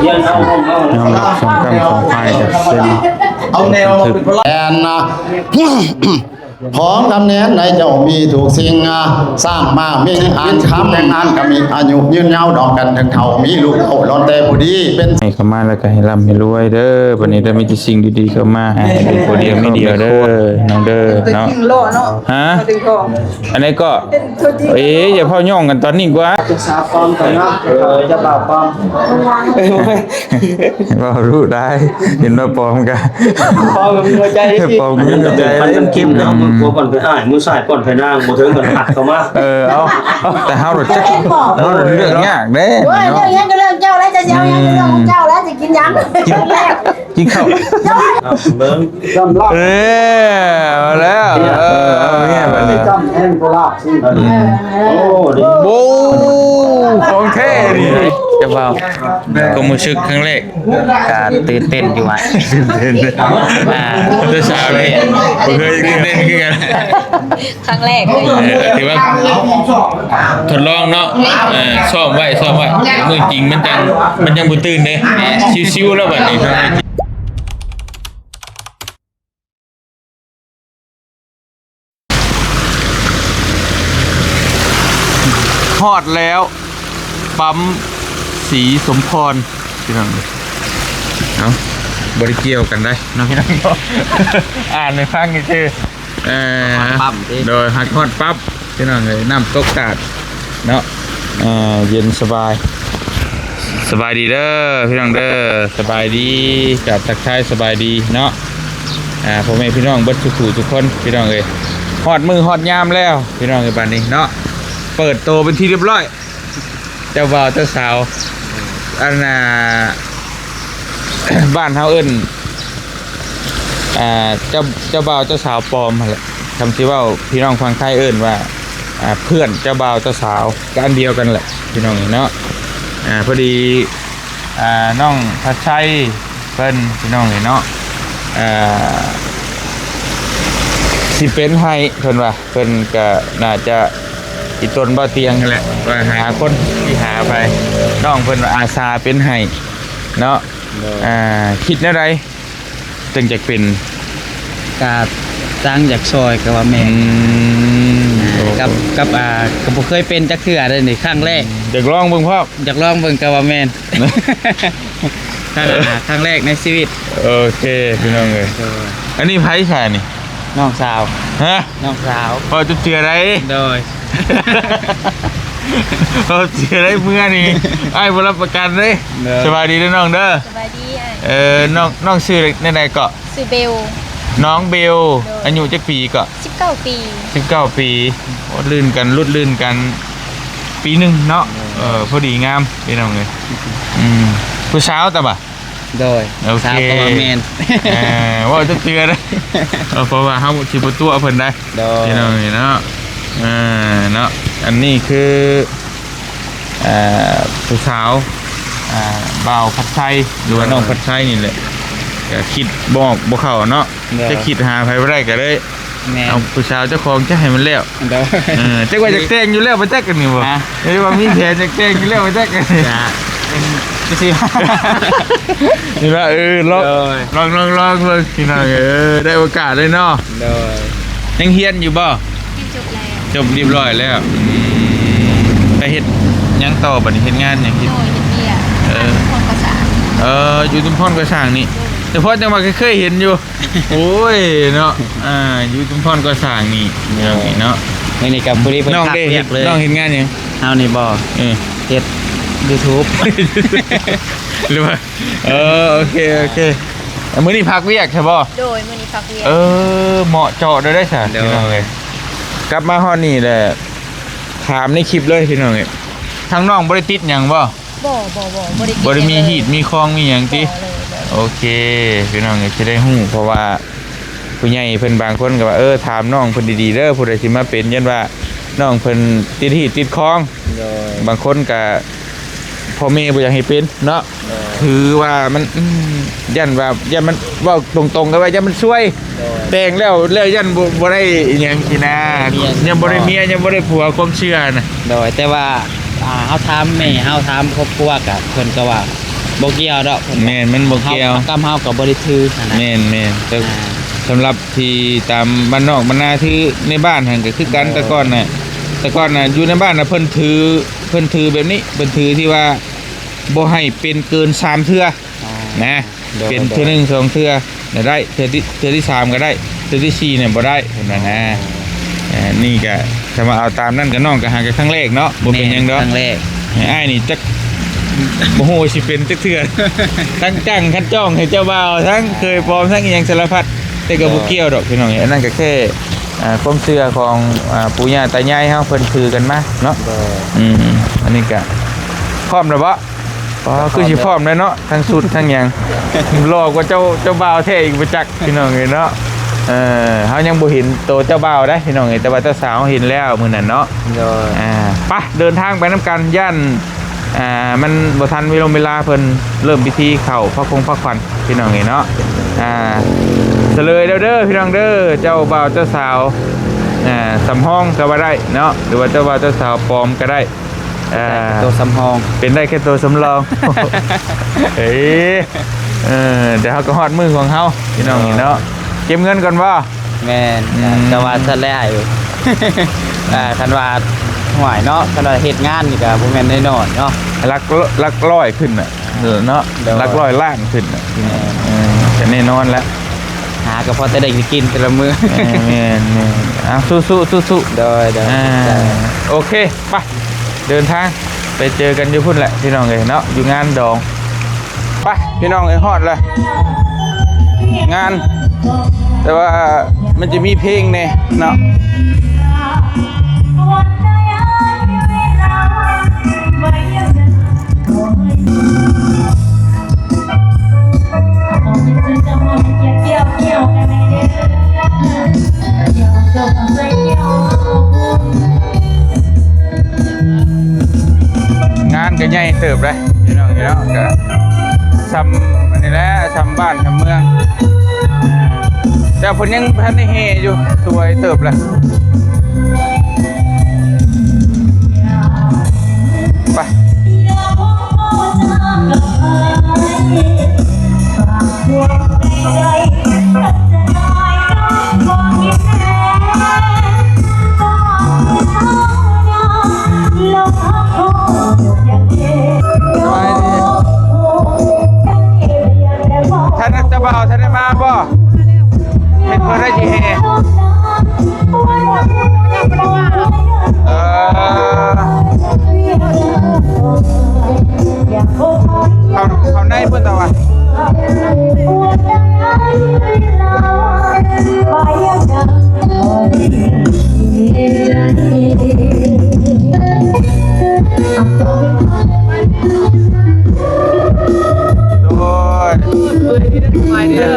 ຍອມຮັບສອງກ້ຳສອງຝ່າຍກັບເຊັນ ເອົາແນວເປັນພະລະ ແມ່ນນະ ຂໍຄຳແນນໃຫ້ເຈົ້າມີທຸກສິ່ງ ສ້າງມາມີອັນຄຳ ແຕ່ງງານກໍມີອາຍຸຍືນຍາວ ດອງກັນເຖິງເຖົ້າ ມີລູກເຕົ້າລ້ວນແຕ່ຜູ້ດີ ເປັນ ໃຫ້ເຂົ້າມາແລ້ວກໍໃຫ້ລ່ຳໃຫ້ລວຍເດີ ບັດນີ້ໄດ້ມີແຕ່ສິ່ງດີໆເຂົ້າມາ ໃຫ້ເປັນຜູ້ດຽວເມຍດຽວເດີ ນ້ອງເດີເນາະ ຮະ ອັນໃດກໍ ເອີ ຢ່າເວົ້າຫຍ້ອງກັນຕອນນີ້ກວ່າ ເຈົ້າສາວປອມກ່ອນເນາະ ເອີ ເຈົ້າບ່າວປອມ ເວົ້າຮູ້ໄດ້ ເຫັນວ່າປອມກະ ປອມກໍມີຫົວໃຈ ປອມກໍມີຫົວໃຈ ເປັນພັນກັນກິນເນາະ ມື້ຜົວປ້ອນໃຜອ້າຍ ມື້ຊາຍປ້ອນໃຜນາງ ບໍ່ເຖິງກັນຫັກເຂົ້າມາ ເອີ ເອົາ ແຕ່ເຮົາລະຈັກ ເຮົາລະເລືອກຍາກເດ້ ໂອ້ຍ ເນາະ ເລື່ອງຫຍັງກໍເລື່ອງເຈົ້າແລ້ວ ເຈົ້າຊິເອົາຫຍັງກໍເລື່ອງຂອງເຈົ້າແລ້ວ ຊິກິນຫຍັງ ກິນ ກິນເຂົ້າ ເບິ່ງ ເອີ ເອົາແລ້ວ ເອີ ເອົາແລ້ວບັດນີ້ ຈ້ຳແຮງໂຄລາດຊິ ໂອ້ ໂອ້ ຂອງແທ້ນີ້ ເຈົ້າບ່າວ ຄວາມຮູ້ສຶກຄັ້ງແລກ ກະຕື່ນເຕັ້ນຢູ່ຫວາ ອ່າ ເຈົ້າສາວນີ້ບໍ່ເຄີຍຕື່ນເຕັ້ນຄືກັນ ຄັ້ງແລກເລີຍ ເອີ ຖືວ່າທົດລອງເນາະ ເອີ ຊ້ອມໄວ້ ຊ້ອມໄວ້ ມື້ຈິງມັນຈັ່ງ ມັນຍັງບໍ່ຕື່ນເດ້ ຊິວໆແລ້ວບັດນີ້ ຮອດແລ້ວ ປ້ຳສີສົມພອນ ພີ່ນ້ອງເອີຍ ເອົ້າ ບໍ່ໄດ້ກ່ຽວກັນໄດ໋ເນາະ ພີ່ນ້ອງ ອ່ານໃຫ້ຟັງຊື່ໆ ເອີ ຮອດປ້ຳຕິ ໂດຍ ຮອດ ຮອດປ້ຳ ພີ່ນ້ອງເອີຍ ນ້ຳຕົກຕາດເນາະ ເອີ ເຢັນສະບາຍ ສະບາຍດີເດີພີ່ນ້ອງເດີ ສະບາຍດີ ກາບທັກທາຍສະບາຍດີເນາະ ອ່າ ພໍ່ແມ່ພີ່ນ້ອງເບິດສູ່ຜູ້ສູ່ຄົນ ພີ່ນ້ອງເອີຍ ຮອດມື້ຮອດຍາມແລ້ວ ພີ່ນ້ອງເອີຍ ບາດນີ້ເນາະ ເປີດໂຕເປັນທີ່ຮຽບຮ້ອຍ ເຈົ້າບ່າວເຈົ້າສາວ ອັນນ່າ ບ້ານເຮົາເອີ້ນ ອ່າ ເຈົ້າ ເຈົ້າບ່າວເຈົ້າສາວປອມຫັ້ນແຫຼະ ຄຳຊິເວົ້າພີ່ນ້ອງຝັ່ງໄທເອີ້ນວ່າ ອ່າ ເພື່ອນເຈົ້າບ່າວເຈົ້າສາວ ກໍອັນດຽວກັນແຫຼະ ພີ່ນ້ອງເອີຍເນາະ ອ່າ ພໍດີ ອ່າ ນ້ອງພັດໄຊເພິ່ນ ພີ່ນ້ອງເອີຍເນາະ ອ່າ ຊິເປັນໃຫ້ ເພິ່ນວ່າ ເພິ່ນກໍໜ້າຈະອີ່ຕົນບໍ່ຕຽງຫັ້ນແຫຼະ ວ່າຫາຄົນທີ່ຫາໄປ ນ້ອງເພິ່ນວ່າອາສາເປັນໃຫ້ເນາະ ໂດຍ ອ່າ ຄິດແນວໃດຈຶ່ງຈະເປັນ? ກະຈັ່ງຢາກຊ່ອຍກໍວ່າແມ່ນ ອືມ ອ່າ ກັບ ກັບ ອ່າ ກໍບໍ່ເຄີຍເປັນຈັກເທື່ອເດ້ນີ້ ຄັ້ງແລກ ຢາກລອງເບິ່ງພ້ອມ ຢາກລອງເບິ່ງກໍວ່າແມ່ນ ຄັ້ງ ອ່າ ຄັ້ງແລກໃນຊີວິດ ໂອເຄ ພີ່ນ້ອງເອີຍ ໂດຍ ອັນນີ້ໃຜຊະນີ້? ນ້ອງສາວ ຮະ? ນ້ອງສາວ ພໍຈະເຈື່ອໄດ້ ໂດຍ ພໍເຈື່ອໄດ້ ເມື່ອນີ້ອ້າຍບໍ່ຮັບປະກັນເດ້ ໂດຍ ສະບາຍດີເດີນ້ອງເດີ ສະບາຍດີອ້າຍ ເອີ ນ້ອງ ນ້ອງຊື່ແນວໃດເກາະ? ຊື່ເບວ ນ້ອງເບວ ໂດຍ ອາຍຸຈັກປີເກາະ? ສິບເກົ້າປີ ສິບເກົ້າປີ ໂອ້ ລື່ນກັນ ລຸດລື່ນກັນປີໜຶ່ງເນາະ ໂດຍ ເອີ ພໍດີງາມ ພີ່ນ້ອງເອີຍ ອືມ ຜູ້ສາວຕະບະ? ໂດຍ ໂອເຄ ສາວກໍວ່າແມ່ນ ເອີ ເວົ້າຈັກເທື່ອເດ້ ເອີ ເພາະວ່າເຮົາຊິບໍ່ຕົວະເພິ່ນໄດ໋ ໂດຍ ພີ່ນ້ອງເອີຍເນາະ ເອີ ເນາະ ອັນນີ້ຄື ເອີ ຜູ້ສາວ ອ່າ ບ່າວພັດໄຊ ຫຼືວ່າ ໂດຍ ນ້ອງພັດໄຊນີ້ແຫຼະ ກໍຄິດບໍ່ອອກບໍ່ເຂົ້າເນາະ ໂດຍ ຈະຄິດຫາໃຜບໍ່ໄດ້ກໍເລີຍ ແມ່ນ ເອົາຜູ້ສາວເຈົ້າຂອງຈະໃຫ້ມັນແລ້ວ ໂດຍ ເອີ ຈັກວ່າຢາກແຕ່ງຢູ່ແລ້ວບໍ່ຈັກອັນນີ້ບໍ່ ຮະ ເອີ ວ່າມີແຜນຢາກແຕ່ງຢູ່ແລ້ວບໍ່ຈັກອັນນີ້ ຈະ ເປັນຈັ່ງຊີ້ ນີ້ວ່າ ເອີ ລອງ ໂດຍ ລອງ ລອງ ລອງເບິ່ງ ພີ່ນ້ອງເອີຍ ໄດ້ໂອກາດເລີຍເນາະ ໂດຍ ຍັງຮຽນຢູ່ບໍ່? ຮຽນຈົບແລ້ວ ຈົບຮຽບຮ້ອຍແລ້ວ ອືມ ໄປເຮັດຫຍັງຕໍ່ບັດນີ້ ເຮັດງານຫຍັງ? ໂດຍ ເຮັດວຽກ ເອີ ຢູ່ຊຸມພອນກໍ່ສ້າງ ເອີ ຢູ່ຊຸມພອນກໍ່ສ້າງນີ້ ໂດຍ ແຕ່ພໍຈັ່ງວ່າເຄີຍເຫັນຢູ່ ໂອ້ຍເນາະ ອ່າ ຢູ່ຊຸມພອນກໍ່ສ້າງນີ້ ໂດຍ ເນາະ ນີ້ກໍພໍດີເພິ່ນພັກວຽກເລີຍ ນ້ອງເຮັດງານຫຍັງ? ເຮົານີ້ບໍ່ ເອີ ເຮັດຢູທູບ ຫຼືວ່າ ເອີ ໂອເຄ ໂອເຄ ມື້ນີ້ພັກວຽກໃຊ່ບໍ່? ໂດຍ ມື້ນີ້ພັກວຽກ ເອີ ເໝາະເຈາະເລີຍເດ້ຊະ ໂດຍ ພີ່ນ້ອງເອີຍ ກັບມາຮອດນີ້ແຫຼະ ຖາມໃນຄລິບເລີຍ ພີ່ນ້ອງເອີຍ ທາງນ້ອງບໍ່ໄດ້ຕິດຫຍັງບໍ່? ບໍ່ ບໍ່ ບໍ່ ບໍ່ໄດ້ຕິດ ບໍ່ໄດ້ມີຮີດມີຄອງມີຫຍັງຕິ? ບໍ່ເລີຍ ບໍ່ເລີຍ ໂອເຄ ພີ່ນ້ອງກໍຊິໄດ້ຮູ້ ເພາະວ່າຜູ້ໃຫຍ່ເພິ່ນບາງຄົນກໍວ່າ ເອີ ຖາມນ້ອງເພິ່ນດີໆເດີ ຜູ້ໃດຊິມາເປັນ ຢ້ານວ່ານ້ອງເພິ່ນຕິດຮີດຕິດຄອງ ໂດຍ ບາງຄົນກໍພໍ່ແມ່ບໍ່ຢາກໃຫ້ເປັນເນາະ ໂດຍ ຖືວ່າມັນ ອືມ ຢ້ານວ່າ ຢ້ານມັນ ເວົ້າຕົງໆກໍວ່າຢ້ານມັນຊວຍ ໂດຍ ແຕ່ງແລ້ວ ແລ້ວຢ້ານບໍ່ ບໍ່ໄດ້ອີ່ຫຍັງຊີ້ນະ ບໍ່ໄດ້ເມຍ ຍັງບໍ່ໄດ້ເມຍ ຍັງບໍ່ໄດ້ຜົວ ຄວາມເຊື່ອນະ ໂດຍ ແຕ່ວ່າ ອ່າ ເຮົາຖາມແມ່ ເຮົາຖາມຄອບຄົວ ກະເພິ່ນກໍວ່າ ບໍ່ກ່ຽວດອກ ແມ່ນ ມັນບໍ່ກ່ຽວ ເຮົາ ກັບເຮົາກໍບໍ່ໄດ້ຖືຫັ້ນນະ ແມ່ນໆ ແຕ່ ອ່າ ສຳລັບທີ່ຕາມບ້ານນອກບ້ານນາ ຄືໃນບ້ານຫັ້ນກໍຄືກັນ ໂດຍ ແຕ່ກ່ອນນະ ແຕ່ກ່ອນນະ ຢູ່ໃນບ້ານນະ ເພິ່ນຖື ເພິ່ນຖືແບບນີ້ ເພິ່ນຖືທີ່ວ່າບໍ່ໃຫ້ເປັນເກີນສາມເທື່ອ ອໍ ນະ ໂດຍ ເປັນເທື່ອໜຶ່ງສອງເທື່ອກໍໄດ້ ເທື່ອທີ່ ເທື່ອທີສາມກໍໄດ້ ເທື່ອທີສີ່ນີ້ບໍ່ໄດ້ ເພິ່ນວ່ານະ ອໍ ເອີ ນີ້ກໍ ຖ້າວ່າເອົາຕາມນັ້ນກໍ ນ້ອງກໍຫາກໍຄັ້ງແລກເນາະ ບໍ່ເປັນຫຍັງດອກ ແມ່ນ ຄັ້ງແລກ ອ້າຍນີ້ຈັກ ບໍ່ຮູ້ວ່າຊິເປັນຈັກເທື່ອ ທັງຈ້າງຄັນຈ້ອງໃຫ້ເຈົ້າບ່າວ ທັງເຄີຍປອມ ທັງອີ່ຫຍັງສາລະພັດ ແຕ່ກໍບໍ່ກ່ຽວດອກພີ່ນ້ອງ ອັນນັ້ນກໍແຄ່ ອ່າ ຄວາມເຊື່ອຂອງ ອ່າ ປູ່ຍ່າຕາຍາຍເຮົາ ເພິ່ນຖືກັນມາເນາະ ໂດຍ ອືມ ອັນນີ້ກໍ ພ້ອມແລ້ວບໍ່? ອໍ ຄືຊິພ້ອມແລ້ວເນາະ ທັງຊຸດທັງຫຍັງ ຫຼໍ່ກວ່າເຈົ້າ ເຈົ້າບ່າວແທ້ອີກບໍ່ຈັກ ພີ່ນ້ອງເອີຍເນາະ ເອີ ເຮົາຍັງບໍ່ເຫັນໂຕເຈົ້າບ່າວເດ້ພີ່ນ້ອງເອີຍ ແຕ່ວ່າເຈົ້າສາວເຮົາເຫັນແລ້ວມື້ນັ້ນເນາະ ໂດຍ ອ່າ ໄປ ເດີນທາງໄປນຳກັນ ຢ້ານ ອ່າ ມັນບໍ່ທັນເວລົງເວລາ ເພິ່ນເລີ່ມພິທີເຂົ້າພະຄົງພະຂວັນ ພີ່ນ້ອງເອີຍເນາະ ອ່າ ສະເລີຍແລ້ວເດີພີ່ນ້ອງເດີ ເຈົ້າບ່າວເຈົ້າສາວ ອ່າ ສຳຮອງກໍວ່າໄດ້ເນາະ ຫຼືວ່າເຈົ້າບ່າວເຈົ້າສາວປອມກໍໄດ້ ອ່າ ໂຕສຳຮອງ ເປັນໄດ້ແຄ່ໂຕສຳລອງ ເອີ ເອີ ດຽວເຮົາກໍຮອດມື້ຂອງເຮົາ ພີ່ນ້ອງເອີຍເນາະ ເກັບເງິນກ່ອນບໍ່? ແມ່ນ ອືມ ກໍວ່າຊັ້ນແຫຼະ ອ່າ ຄັນວ່າ ຫ້ວຍເນາະ ຄັນວ່າເຮັດງານນີ້ກໍບໍ່ແມ່ນນ້ອຍໆເນາະ ຫຼັກ ຫຼັກຮ້ອຍຂຶ້ນນະ ເອີ ເນາະ ໂດຍ ຫຼັກຮ້ອຍລ້ານຂຶ້ນນະ ແມ່ນ ເອີ ກໍແນ່ນອນແຫຼະ ຫາກໍພໍແຕ່ໄດ້ກິນແຕ່ລະມື້ ເອີ ແມ່ນໆ ເອົາ ສູ້ໆ ສູ້ໆ ໂດຍໆ ອ່າ ໂອເຄ ໄປ ເດີນທາງ ໄປເຈີກັນຢູ່ພຸ້ນແຫຼະ ພີ່ນ້ອງເອີຍເນາະ ຢູ່ງານດອງ ໄປ ພີ່ນ້ອງເອີຍ ຮອດແລ້ວ ງານ ແຕ່ວ່າມັນຈະມີເພງແດ່ເນາະ ງານກໍໃຫຍ່ເຕີບເດ້ ພີ່ນ້ອງເນາະ ກໍຊ່ຳອັນນີ້ແຫຼະ ຊ່ຳບ້ານຊ່ຳເມືອງ ແຕ່ເພິ່ນຍັງບໍ່ທັນໄດ້ແຫ່ຢູ່ ສວຍເຕີບແຫຼະ ໄປ ສະບາຍດີ ທ່ານເຈົ້າບ່າວ ທ່ານໄດ້ມາບໍ່? ເຫັນເພິ່ນໄດ້ຊິແຫ່ ເອີ ເຂົ້າ ເຂົ້າໃນເພິ່ນຕົວະ ໂອ້ຍ ສະບາຍດີເດີ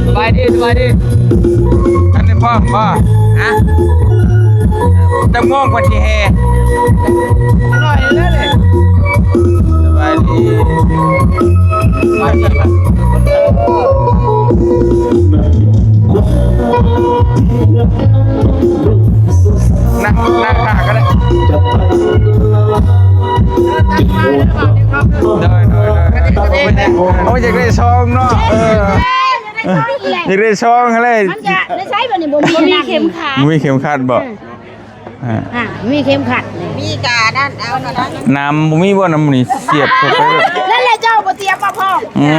ສະບາຍດີ ສະບາຍດີ ທັນໄດ້ພ້ອມບໍ່? ຮະ? ຈັກໂມງເພິ່ນຊິແຫ່? ໜ້ອຍເດີນີ້ ສະບາຍດີ ນັ່ງ ນັ່ງຖ້າກໍໄດ້ ໂດຍ ໂດຍ ໂດຍ ໂອ້ຍ ຢາກໄດ້ຊອງເນາະ ເອີ ຢາກໄດ້ຊອງຫັ້ນແຫຼະ ມັນຈະໄດ້ໃຊ້ບັດນີ້ ບໍ່ມີ ບໍ່ມີເຂັມຂັດ ບໍ່ມີເຂັມຂັດບໍ່? ອືມ ອ່າ ອ່າ ມີເຂັມຂັດ ມີກະນັ້ນ ເອົາກະນັ້ນ ນ້ຳບໍ່ມີບໍ່? ນ້ຳນີ້ສຽບເຂົ້າໄປ ນັ້ນແຫຼະ ເຈົ້າບໍ່ຕຽມມາພ້ອມ ໂອ້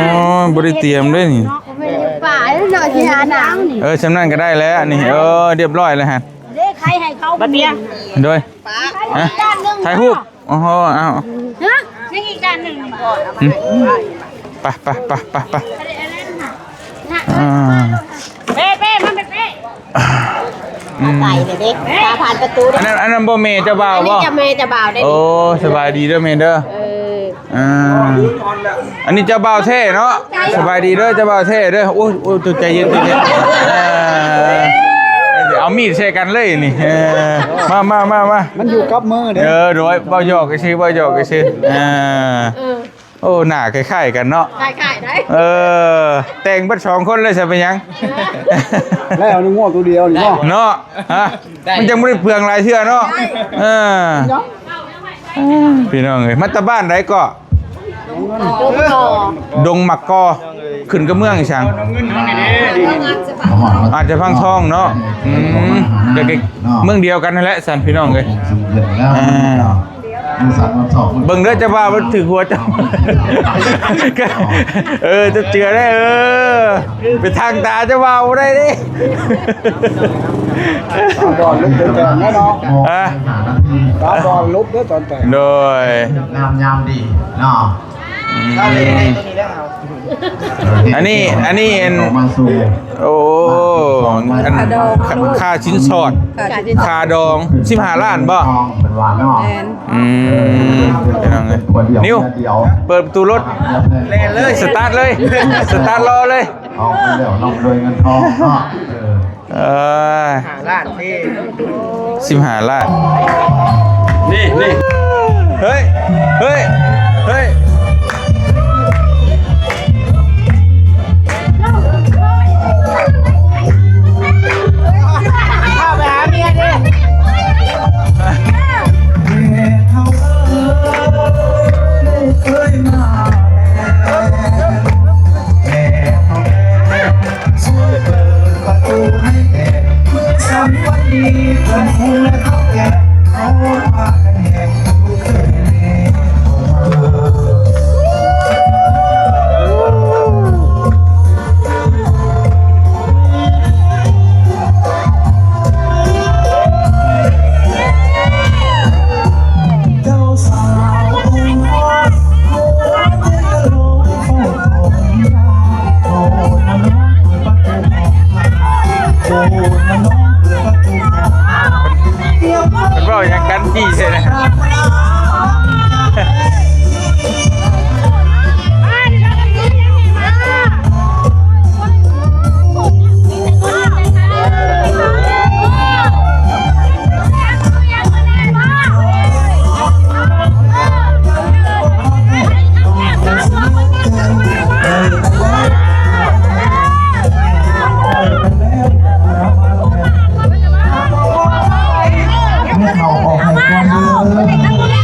ຍ ບໍ່ໄດ້ຕຽມເດ້ນີ້ ເນາະ ບໍ່ແມ່ນຢູ່ປ່າເນາະ ຊິຫານ້ຳນີ້ ເອີ ຊ່ຳນັ້ນກໍໄດ້ແລ້ວນີ້ ເອີ ຮຽບຮ້ອຍແລ້ວຫັ້ນ ເດ້ ໄຂ່ໃຫ້ເຂົາ ບໍ່ຕຽມ ໂດຍ ຮະ ຖ່າຍຮູບ ໂອ້ໂຫ ເອົາ ຮະ ຍັງອີກຈານໜຶ່ງ ອືມ ໄປ ໄປ ໄປ ໄປ ໄປ ອ່າ ເປ້ ເປ້ ມາ ເປ້ ເປ້ ອືມ ໄກເດ້ ຖ້າຜ່ານປະຕູ ອັນນັ້ນ ອັນນັ້ນບໍ່ແມ່ເຈົ້າບ່າວບໍ່? ອັນນີ້ເຈົ້າແມ່ເຈົ້າບ່າວເດ້ ໂອ້ ສະບາຍດີເດີແມ່ເດີ ເອີ ອ່າ ອັນນີ້ເຈົ້າບ່າວແທ້ເນາະ ສະບາຍດີເດີ ເຈົ້າບ່າວແທ້ເດີ ໂອ້ຍ ໂອ້ຍ ຕົວໃຈເຢັນ ຕົວໃຈເຢັນ ເອີ ເອົາມີດໃສ່ກັນເລີຍນີ້ ເອີ ມາ ມາ ມາ ມາ ມັນຢູ່ກັບມືເດ້ ເອີ ໂດຍ ເວົ້າຫຍອກຊື່ ເວົ້າຫຍອກຊື່ ເອີ ເອີ ໂອ້ ໜ້າຄ້າຍໆກັນເນາະ ຄ້າຍໆໄດ໋ ເອີ ແຕ່ງເບິດສອງຄົນເລີຍ ຊິເປັນຫຍັງ ແລ້ວໜຶ່ງງົວໂຕດຽວນີ້ເນາະ ເນາະ ຮະ ໄດ້ ມັນຈັ່ງບໍ່ໄດ້ເປືອງຫຼາຍເທື່ອເນາະ ໄດ້ ເອີ ພີ່ນ້ອງເອີຍ ມາແຕ່ບ້ານໃດເກາະ? ດົງໝາກກໍ ຂຶ້ນກັບເມືອງອີ່ຫຍັງ? ອາດຈະພັງທອງເນາະ. ອືມ ກໍເມືອງດຽວກັນຫັ້ນແຫຼະຊັ້ນ ພີ່ນ້ອງເອີຍ. ອ່າ ເບິ່ງເດີ ເຈົ້າບ່າວມັນຖືກຫົວເຈົ້າ. ເອີ ເຈົ້າເຈື່ອໄດ້ ເອີ ໄປທາງຕາເຈົ້າບ່າວບໍ່ໄດ້ເດ້. ຕາບອດລຸກເດີຕອນແຕ່ງເນາະ. ຮະ? ຕາບອດລຸກເດີຕອນແຕ່ງ. ໂດຍ ງາມຍາມດີເນາະ. ອືມ ອັນນີ້ ອັນນີ້ອັນ ໂອ້ ອັນ ຄ່າດອງ ຄ່າສິນສອດ ຄ່າດອງ ສິບຫ້າລ້ານບໍ່? ເພິ່ນວ່າເນາະ. ແມ່ນ. ອືມ ພີ່ນ້ອງເອີຍ ນິວ ເປີດປະຕູລົດ ແລ່ນເລີຍ ສະຕາດເລີຍ ສະຕາດລໍເລີຍ. ອອກມາແລ້ວ ລ່ຳລວຍເງິນທອງເນາະ. ເອີ ເອີ ສິບຫ້າລ້ານເດ້ ສິບຫ້າລ້ານ. ນີ້ ນີ້ ເຮີ້ຍ ເຮີ້ຍ ເຮີ້ຍ. ເພິ່ນເວົ້າຫຍັງກັນຈີ້ແທ້ນະ.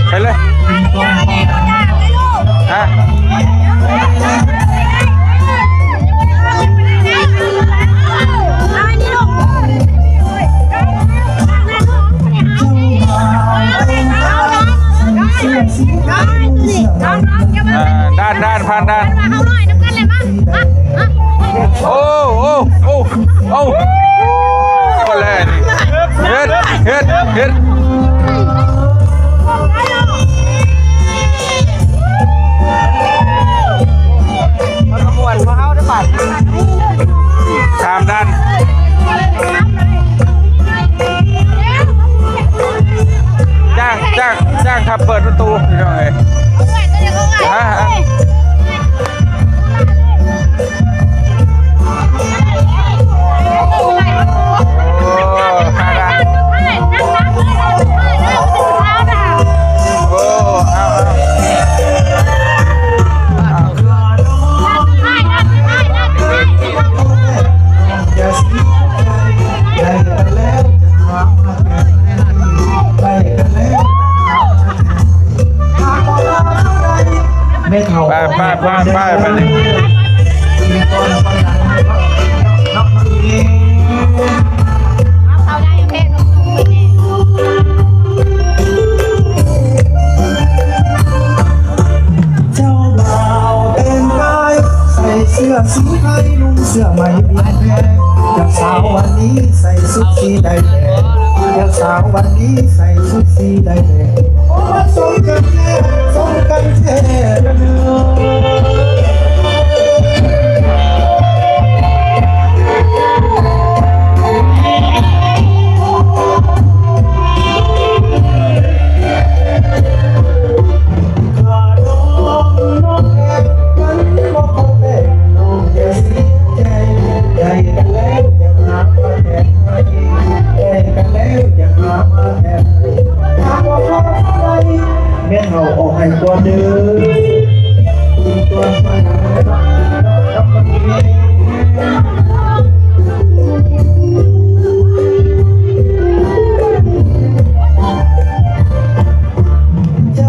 ໄປເລີຍ ຮະ. ອ່າ ດ່ານ ດ່ານ ຜ່ານດ່ານ. ໂອ້ ໂອ້ ໂອ້ ໂອ້ ຄົນແລກນີ້ ເຮັດ ເຮັດ ເຮັດ. ຂ້າມດ່ານ ຈ້າງ ຈ້າງ ຈ້າງຂັບເປີດປະຕູ ພີ່ນ້ອງເອີຍ. ຮະ? ໄປ ໄປ ໄປ ໄປ ໄປ ບາດນີ້. ເຈົ້າບ່າວແຕ່ງກາຍ ໃສ່ເສື້ອສີໄທ ນຸ່ງເສື້ອໄໝ ເປັນແພງ. ເຈົ້າສາວວັນນີ້ໃສ່ຊຸດສີໄດ້ແດງ ເຈົ້າສາວວັນນີ້ໃສ່ຊຸດສີໄດ້ແດງ. ໂອ້ ສົມກັນແທ້ ສົມກັນແທ້ເດີ. ແມ່ນເຮົາອອກໃຫ້ກ່ອນເດີ ກ່ອນໄປ. ເຈົ້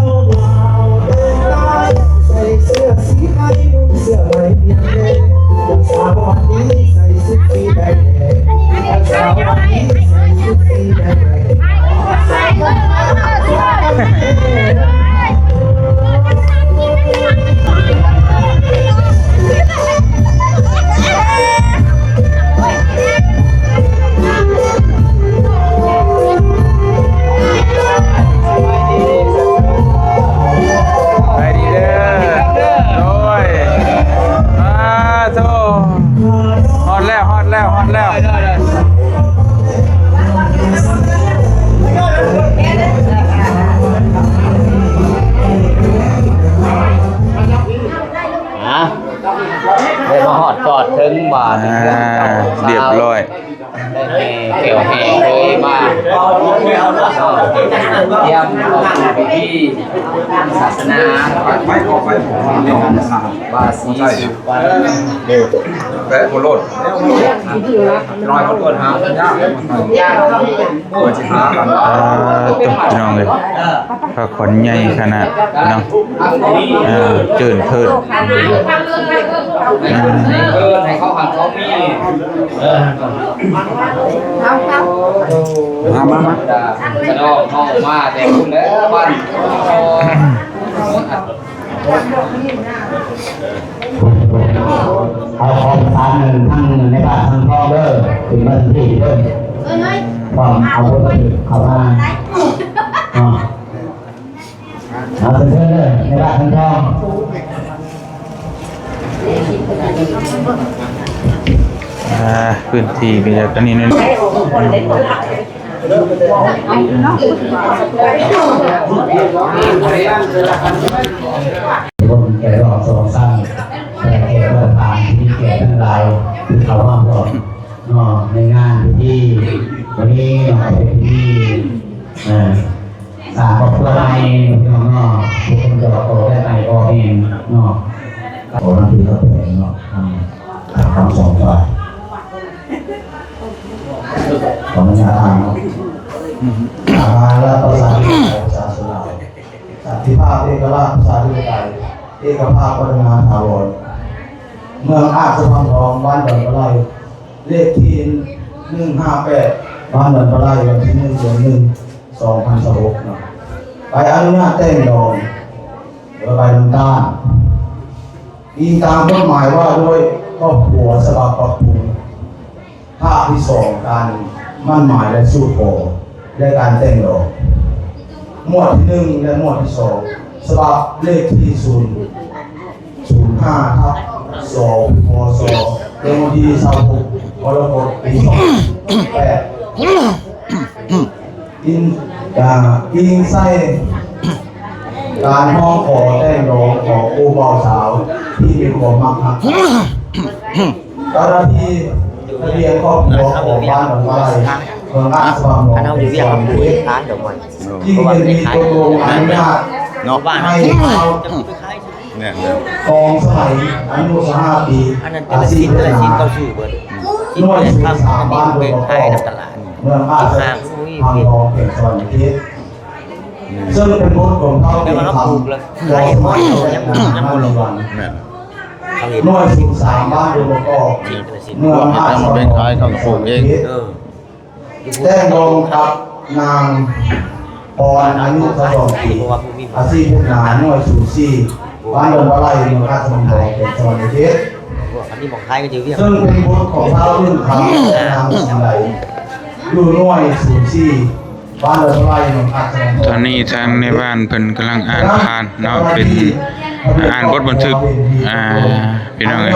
ຕຽມພິທີສາສະໜາ ວ່າສີສຸວັນ ແປະໂຄໂລດ ນ້ອຍເຂົາເອີ້ນຫາ ສາທຸ ພີ່ນ້ອງເອີຍ ພະຂວັນໃຫຍ່ຂະໜາດເນາະ ເອີ ເຈີນເທີນ ເອີ ໃຫ້ເຂົາຫັກເຂົາມີ ເອີ ມາ ມາ ມາ ສະດອກເຮົາມາແຕ່ພຸ້ນແຫຼະ ບ້ານ ເອົາຂອງສານນັ້ນທາງໃນບ້ານທາງທອງເດີ ຂຶ້ນມາທາງພີ້ເດີ ເອີ ເອີຍ ພ້ອມເອົາຄົນອື່ນເຂົ້າມາເນາະ ເອົາເຊີນເດີ ໃນບ້ານທາງທອງ ອ່າ ພື້ນທີ່ກໍຢາກອັນນີ້ໜ້ອຍ. ຄົນແກ່ລອດສອງຊັ້ນ ແຕ່ແກ່ລອດຜ່ານທີ່ແກ່ທັງຫຼາຍ ທີ່ເຂົ້າມາຮ່ວມເນາະ ໃນງານພິທີມື້ນີ້ເນາະ ເປັນພິທີ ເອີ ສ້າງຄອບຄົວໃໝ່ ພີ່ນ້ອງເນາະ ຜູ້ຄົນດອກອອກແລະໃໝ່ກໍແມ່ນເນາະ ຂໍນຳທີ່ເຂົາແປເນາະ ທັງ ທັງສອງຝ່າຍ. ຂໍອະນຸຍາດອ່ານເນາະ ສາມານລັດປະຊາທິປະໄຕ ປະຊາຊົນລາວ ສັນຕິພາບ ເອກະລາດ ປະຊາທິປະໄຕ ເອກະພາບ ວັດທະນະຖາວອນ ເມືອງອາດສະພຳທອງ ບ້ານດອນປາໄລ ເລກທີໜຶ່ງຫ້າແປດ ບ້ານດອນປາໄລ ວັນທີໜຶ່ງ ເດືອນໜຶ່ງ ສອງພັນຊາວຫົກເນາະ ໄປອະນຸຍາດແຕ່ງດອງ ແລະ ໃບນຳຕ້ານ ອີງຕາມກົດໝາຍວ່າດ້ວຍຄອບຄົວສະບັບປັບປຸງ ພາກທີສອງ ການໝັ້ນໝາຍ ແລະ ສູ່ຂໍ ແລະ ການແຕ່ງດອງ ໝວດທີໜຶ່ງ ແລະ ໝວດທີສອງ ສະບັບເລກທີສູນ ສູນຫ້າ ທັບ ສ ພ ສ ລົງວັນທີຊາວຫົກ ກໍລະກົດ ປີສອງພັນແປດ ອີງ ອາ ອີງໃສ່ການຮ້ອງຂໍແຕ່ງດອງຂອງຄູ່ບ່າວສາວທີ່ມີຄວາມມັກຮັກກັນ. ເຈົ້າໜ້າທີ່ທະບຽນຄອບຄົວຂອງບ້ານໜອງປາໄລ ເມືອງອາດສະພຳທອງ ແຂວງສະຫວັນນະເຂດ ຈຶ່ງໄດ້ມີຕົກລົງອະນຸຍາດໃຫ້ເຮົາ ແມ່ນໆ ຂອງສະໄໝອາຍຸສິບຫ້າປີ ອາຊີບເຮັດນາ ໜ່ວຍສູນສາມ ບ້ານດົງປະກອບ ເມືອງອາດສະພຳທອງ ແຂວງສະຫວັນນະເຂດ ເຊິ່ງເປັນບົດຂອງທ້າວເຕັງຄຳ ຂອງສະໄໝເຮົາເຮັດນາມາຫຼາຍວັນ ໜ່ວຍສູນສາມ ບ້ານດົງປະກອບ ເມືອງອາດສະພຳທອງ ແຂວງສະຫວັນນະເຂດ ແຕ່ງດອງກັບນາງ ອອນ ອາຍຸຊາວສອງປີ ອາຊີບເຮັດນາ ໜ່ວຍສູນສີ່ ບ້ານດອນປາໄລ ເມືອງອາດສະພຳທອງ ແຂວງສະຫວັນນະເຂດ ເຊິ່ງເປັນບຸດຂອງທ້າວອື່ນຄຳ ແລະ ນາງສີໄລ ຢູ່ໜ່ວຍສູນສີ່ ບ້ານດອນປາໄລ ເມືອງອາດສະພຳທອງ ຕອນນີ້ທາງນາຍບ້ານເພິ່ນກຳລັງອ່ານຜ່ານເນາະ ເປັນ ອ່ານບົດບັນທຶກ ອ່າ ພີ່ນ້ອງເອີຍ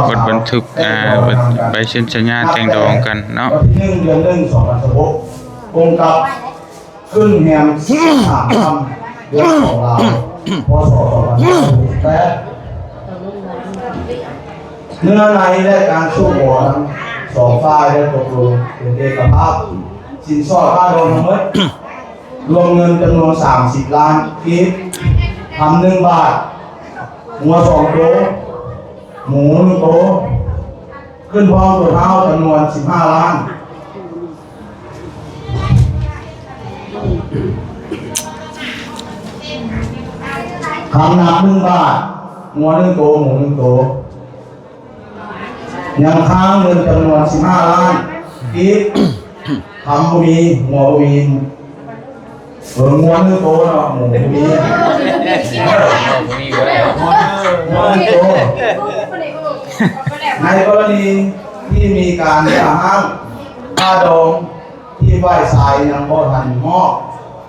ບົດບັນທຶກ ອ່າ ໃບເຊັນສັນຍາແຕ່ງດອງກັນເນາະ ວັນທີໜຶ່ງ ເດືອນໜຶ່ງ ສອງພັນຊາວຫົກ ກົງກັບຂຶ້ນແຮມສິບສາມຄ່ຳ ເດືອນສອງລາວ ພ.ສ. ສອງພັນຊາວແປດ ເນື້ອໃນ ແລະ ການສູ່ຂໍທັງສອງຝ່າຍໄດ້ຕົກລົງເປັນເອກະພາບ ສິນສອດຄ່າດອງທັງໝົດ ລວມເງິນຈຳນວນສາມສິບລ້ານກີບ ຄຳໜຶ່ງບາດ ງົວສອງໂຕ ໝູໜຶ່ງໂຕ ຂຶ້ນພ້ອມຕົວທ້າວຈຳນວນສິບຫ້າລ້ານ ຄຳໜັກໜຶ່ງບາດ ງົວໜຶ່ງໂຕ ໝູໜຶ່ງໂຕ ຍັງຄ້າງເງິນຈຳນວນສິບຫ້າລ້ານກີບ ຄຳບໍ່ມີ ງົວບໍ່ມີ ເອີ ງົວໜຶ່ງໂຕເນາະ ໝູບໍ່ມີ ງົວໜຶ່ງໂຕ ໃນກໍລະນີທີ່ມີການຢ່າຮ້າງ ຄ່າດອງ ທີ່ຝ່າຍຊາຍຍັງບໍ່ທັນມອບ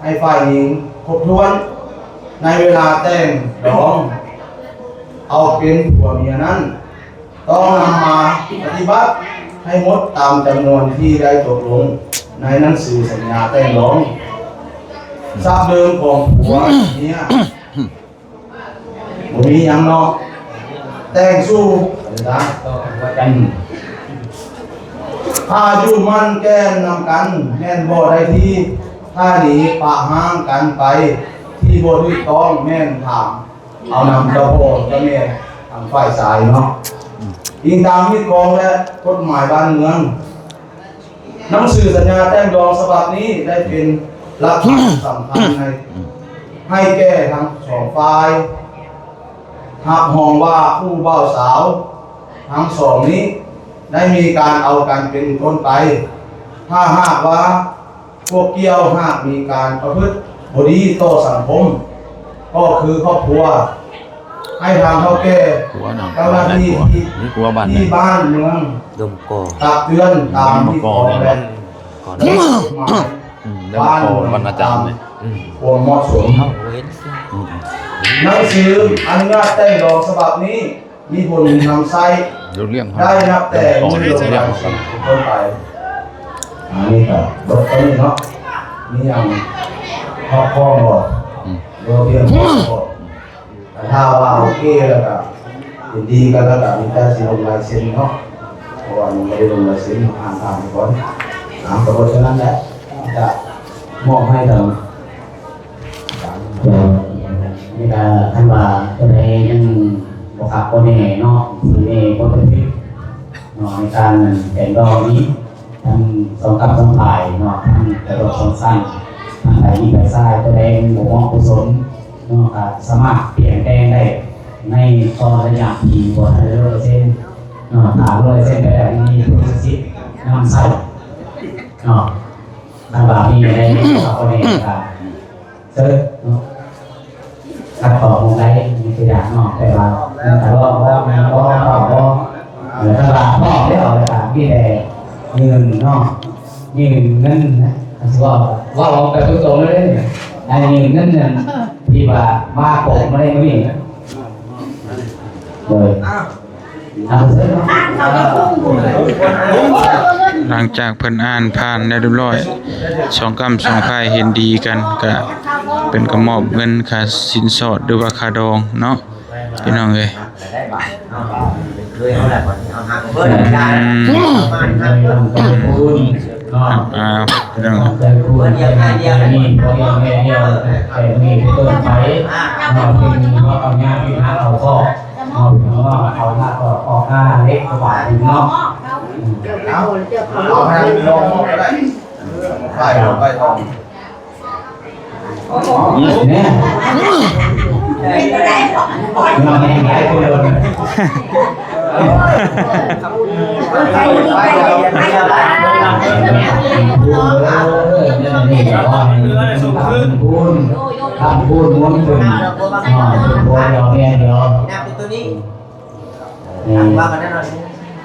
ໃຫ້ຝ່າຍຍິງຄົບຖ້ວນ ໃນເວລາແຕ່ງດອງເອົາເປັນຜົວເມຍນັ້ນ ຕ້ອງນຳມາປະຕິບັດໃຫ້ໝົດຕາມຈຳນວນທີ່ໄດ້ຕົກລົງໃນໜັງສືສັນຍາແຕ່ງດອງ ຊັບເດີມຂອງຜົວເມຍ. ບໍ່ມີຫຍັງເນາະ ແຕ່ງສູ່ກັນຊະ ອືມ ຖ້າຢູ່ໝັ້ນແກ່ນນຳກັນແມ່ນບໍ່ໄດ້ທີ, ຖ້າໜີປະຮ້າງກັນໄປທີ່ບໍ່ຖືກຕ້ອງແມ່ນຖາມເອົານຳເຈົ້າພໍ່ເຈົ້າແມ່ທາງຝ່າຍຊາຍເນາະ. ອີງຕາມຮີດຄອງ ແລະ ກົດໝາຍບ້ານເມືອງ, ໜັງສືສັນຍາແຕ່ງດອງສະບັບນີ້ໄດ້ເປັນຫຼັກຖານສຳຄັນໃຫ້, ໃຫ້ແກ່ທັງສອງຝ່າຍ ຮັບຮອງວ່າຄູ່ບ່າວສາວທັງສອງນີ້ໄດ້ມີການເອົາກັນເປັນຕົ້ນໄປ. ຖ້າຫາກວ່າພວກກ່ຽວຫາກມີການປະພຶດບໍ່ດີຕໍ່ສັງຄົມ ກໍຄືຄອບຄົວ, ໃຫ້ທາງເຖົ້າແກ່ ເຈົ້າໜ້າທີ່ທີ່ບ້ານເມືອງ ຕັກເຕືອນຕາມຮີດຄອງ ແລະ ກົດໝາຍ ອືມ ແລ້ວກໍວັນອາຈານນີ້ ອືມ ຄວາມເໝາະສົມ. ເຮົາບໍ່ເຫັນ ອືມ ໜັງສືອະນຸຍາດແຕ່ງດອງສະບັບນີ້ມີຜົນນຳໃຊ້ໄດ້ນັບແຕ່ມື້ລົງນາມເປັນຕົ້ນໄປ. ອັນນີ້ກໍເບິດເທົ່ານີ້ເນາະ. ມີຫຍັງຮອບຄອບບໍ່? ອືມ ບໍ່ພຽງພໍບໍ່? ຖ້າວ່າໂອເຄແລ້ວກໍເຫັນດີກັນແລ້ວກໍມີແຕ່ຊິລົງລາຍເຊັນເນາະ, ເພາະວ່າຍັງບໍ່ໄດ້ລົງລາຍເຊັນ ອ່ານຕາມໄປກ່ອນ. ເອົາ ກໍເພາະສະນັ້ນແຫຼະ ຈະມອບໃຫ້ທາງ ເອີ ນີ້ກໍຄັນວ່າຕົວໃດຍັງບໍ່ຄັກບໍ່ແນ່ເນາະ ຊິມີບົດບັນທຶກເນາະ ໃນການແຕ່ງດອງນີ້ ທັງສອງກັບສອງຝ່າຍເນາະ, ທັງກະດອກສອງຊັ້ນ, ທັງຝ່າຍຍິງຝ່າຍຊາຍ ຕົວໃດບໍ່ເໝາະບໍ່ສົມເນາະ ກໍສາມາດປ່ຽນແປງໄດ້ໃນຕອນໄລຍະທີ່ບໍ່ທັນໄດ້ຮ້ອຍເປີເຊັນເນາະ. ຖ້າຮ້ອຍເປີເຊັນໄປແລ້ວ ມີຜູ້ສິດນຳໃຊ້ເນາະ. ຄັນວ່າມີໃນ ເຂົາກໍແມ່ນການເຊີນເນາະ, ຄັດຕອບໝ່ອງໃດມີຕົວຢ່າງເນາະ, ແຕ່ວ່າມັນກໍລອງ ລອງ ລອງ ລອງ ເອີ ຄັນວ່າພ້ອມແລ້ວ ແລ້ວກໍມີແຕ່ຍື່ນເນາະ, ຍື່ນເງິນນະ, ຄັນຊິເວົ້າ ເວົ້າອອກໄປຕົງໆເລີຍ ໃຫ້ຍື່ນເງິນນັ້ນ ທີ່ວ່າມາໂກງມາໄດ້ມື້ນີ້ນະ. ໂດຍ ຫຼັງຈາກເພິ່ນອ່ານຜ່ານແລ້ວຮຽບຮ້ອຍ ສອງກ້ຳສອງຝ່າຍເຫັນດີກັນ ກະເພິ່ນກະມອບເງິນຄ່າສິນສອດ ຫຼືວ່າຄ່າດອງເນາະ ພີ່ນ້ອງເອີຍ. ອືມ ອ່າ ພີ່ນ້ອງ ເນາະ ເປັນເລື່ອງແມ່ດຽວ ແຕ່ມື້ນີ້ເປັນຕົ້ນໄປເນາະ ເປັນເພາະເອົາຍາມທີ່ຫາເອົາຄອບເນາະ ພີ່ນ້ອງເນາະ ເອົາໜ້າກໍອອກໜ້າເລັກກວ່າເນາະ ເອົາ ເອົາໃຫ້ລອງກໍໄດ້ ໄປ ໄປຕໍ່ ເນາະ ເປັນໄດ້ ເນາະ ເປັນໄດ້ ທຳບຸນ ທຳບຸນມົນຂຶ້ນ ເນາະ ເປັນຜົວດຽວແມ່ດຽວ ເອີ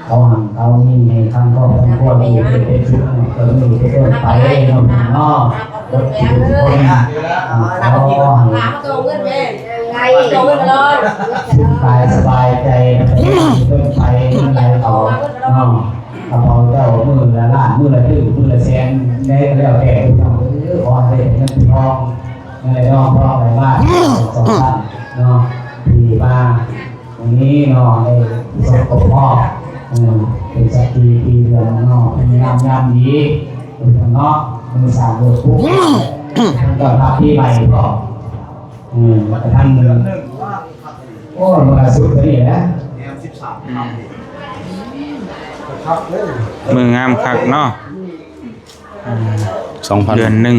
ເຂົາຮັ່ງເຂົາມີໃຫ້ທັງຄອບທັງຄົວ ຢູ່ເປັນສຸກ ເກີດມີເປັນຕົ້ນໄປເນາະ ເນາະ ເບິດທຸກຄົນເນາະ ຂໍໃຫ້ ສຸກກາຍສະບາຍໃຈ ເປັນຕົ້ນໄປ ເງິນໄຫຼເຂົ້າເນາະ ກະເປົາເຈົ້າມື້ລະລ້ານ ມື້ລະຕື້ ມື້ລະແສນ ໃດກໍແລ້ວແຕ່ເນາະ ເອີ ຂໍໃຫ້ໄດ້ເປັນເງິນເປັນທອງ ເງິນໄຫຼນອງ ທອງໄຫຼມາ ສອງທ່ານເນາະ ທີ່ມາ ມື້ນີ້ເນາະ ໄດ້ສົມທົບຮອບ ເອີ ເປັນສັກຂີປີເດືອນເນາະ ເປັນຍາມ ຍາມດີເນາະ ມື້ສ້າງໂລດປຸກ ຕ້ອນຮັບປີໃໝ່ພ້ອມ ເອີ ແລ້ວກະທັງ ໂອ້ ມື້ສຸດນີ້ແຫຼະ ອືມ ມື້ງາມຄັກເນາະ. ສອງພັນ ເດືອນໜຶ່ງ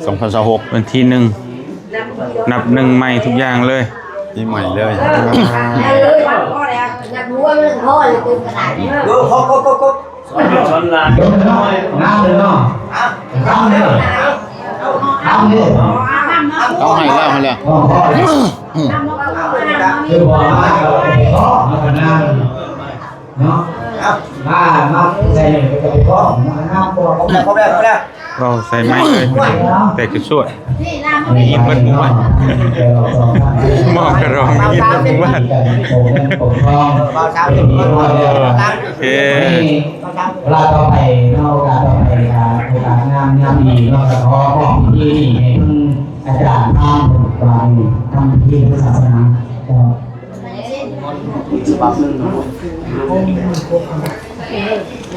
ສອງພັນຊາວຫົກ ວັນທີໜຶ່ງ ນັບໜຶ່ງໃໝ່ທຸກຢ່າງເລີຍ ປີໃໝ່ເລີຍ ງາມເລີຍເນາະ ງາມເລີຍເນາະ ງາມເລີຍ ເອົາໃຫ້ແລ້ວ ໃຫ້ແລ້ວ ຄືບໍ່ມາກໍເພາະເນາະ ເນາະ ມາ ມາໃສ່ກໍໄປພ້ອມ ມານຳຕົວ ເວົ້າໃສ່ໄມເລີຍ ແຕກກະຊວດ ຍິນເບິດໝູ່ບ້ານ ໝໍກະດອງຍິນເບິດໝູ່ບ້ານ ໂອເຄ ເວລາຕໍ່ໄປເນາະ ໂອກາດຕໍ່ໄປ ໂອກາດງາມຍາມດີເນາະ ກໍຂໍມອບພິທີນີ້ໃຫ້ເພິ່ນ ອາຈານພານເພິ່ນວ່ານີ້ ທຳພິທີທາງສາສະໜາ ເຈົ້າ. ສ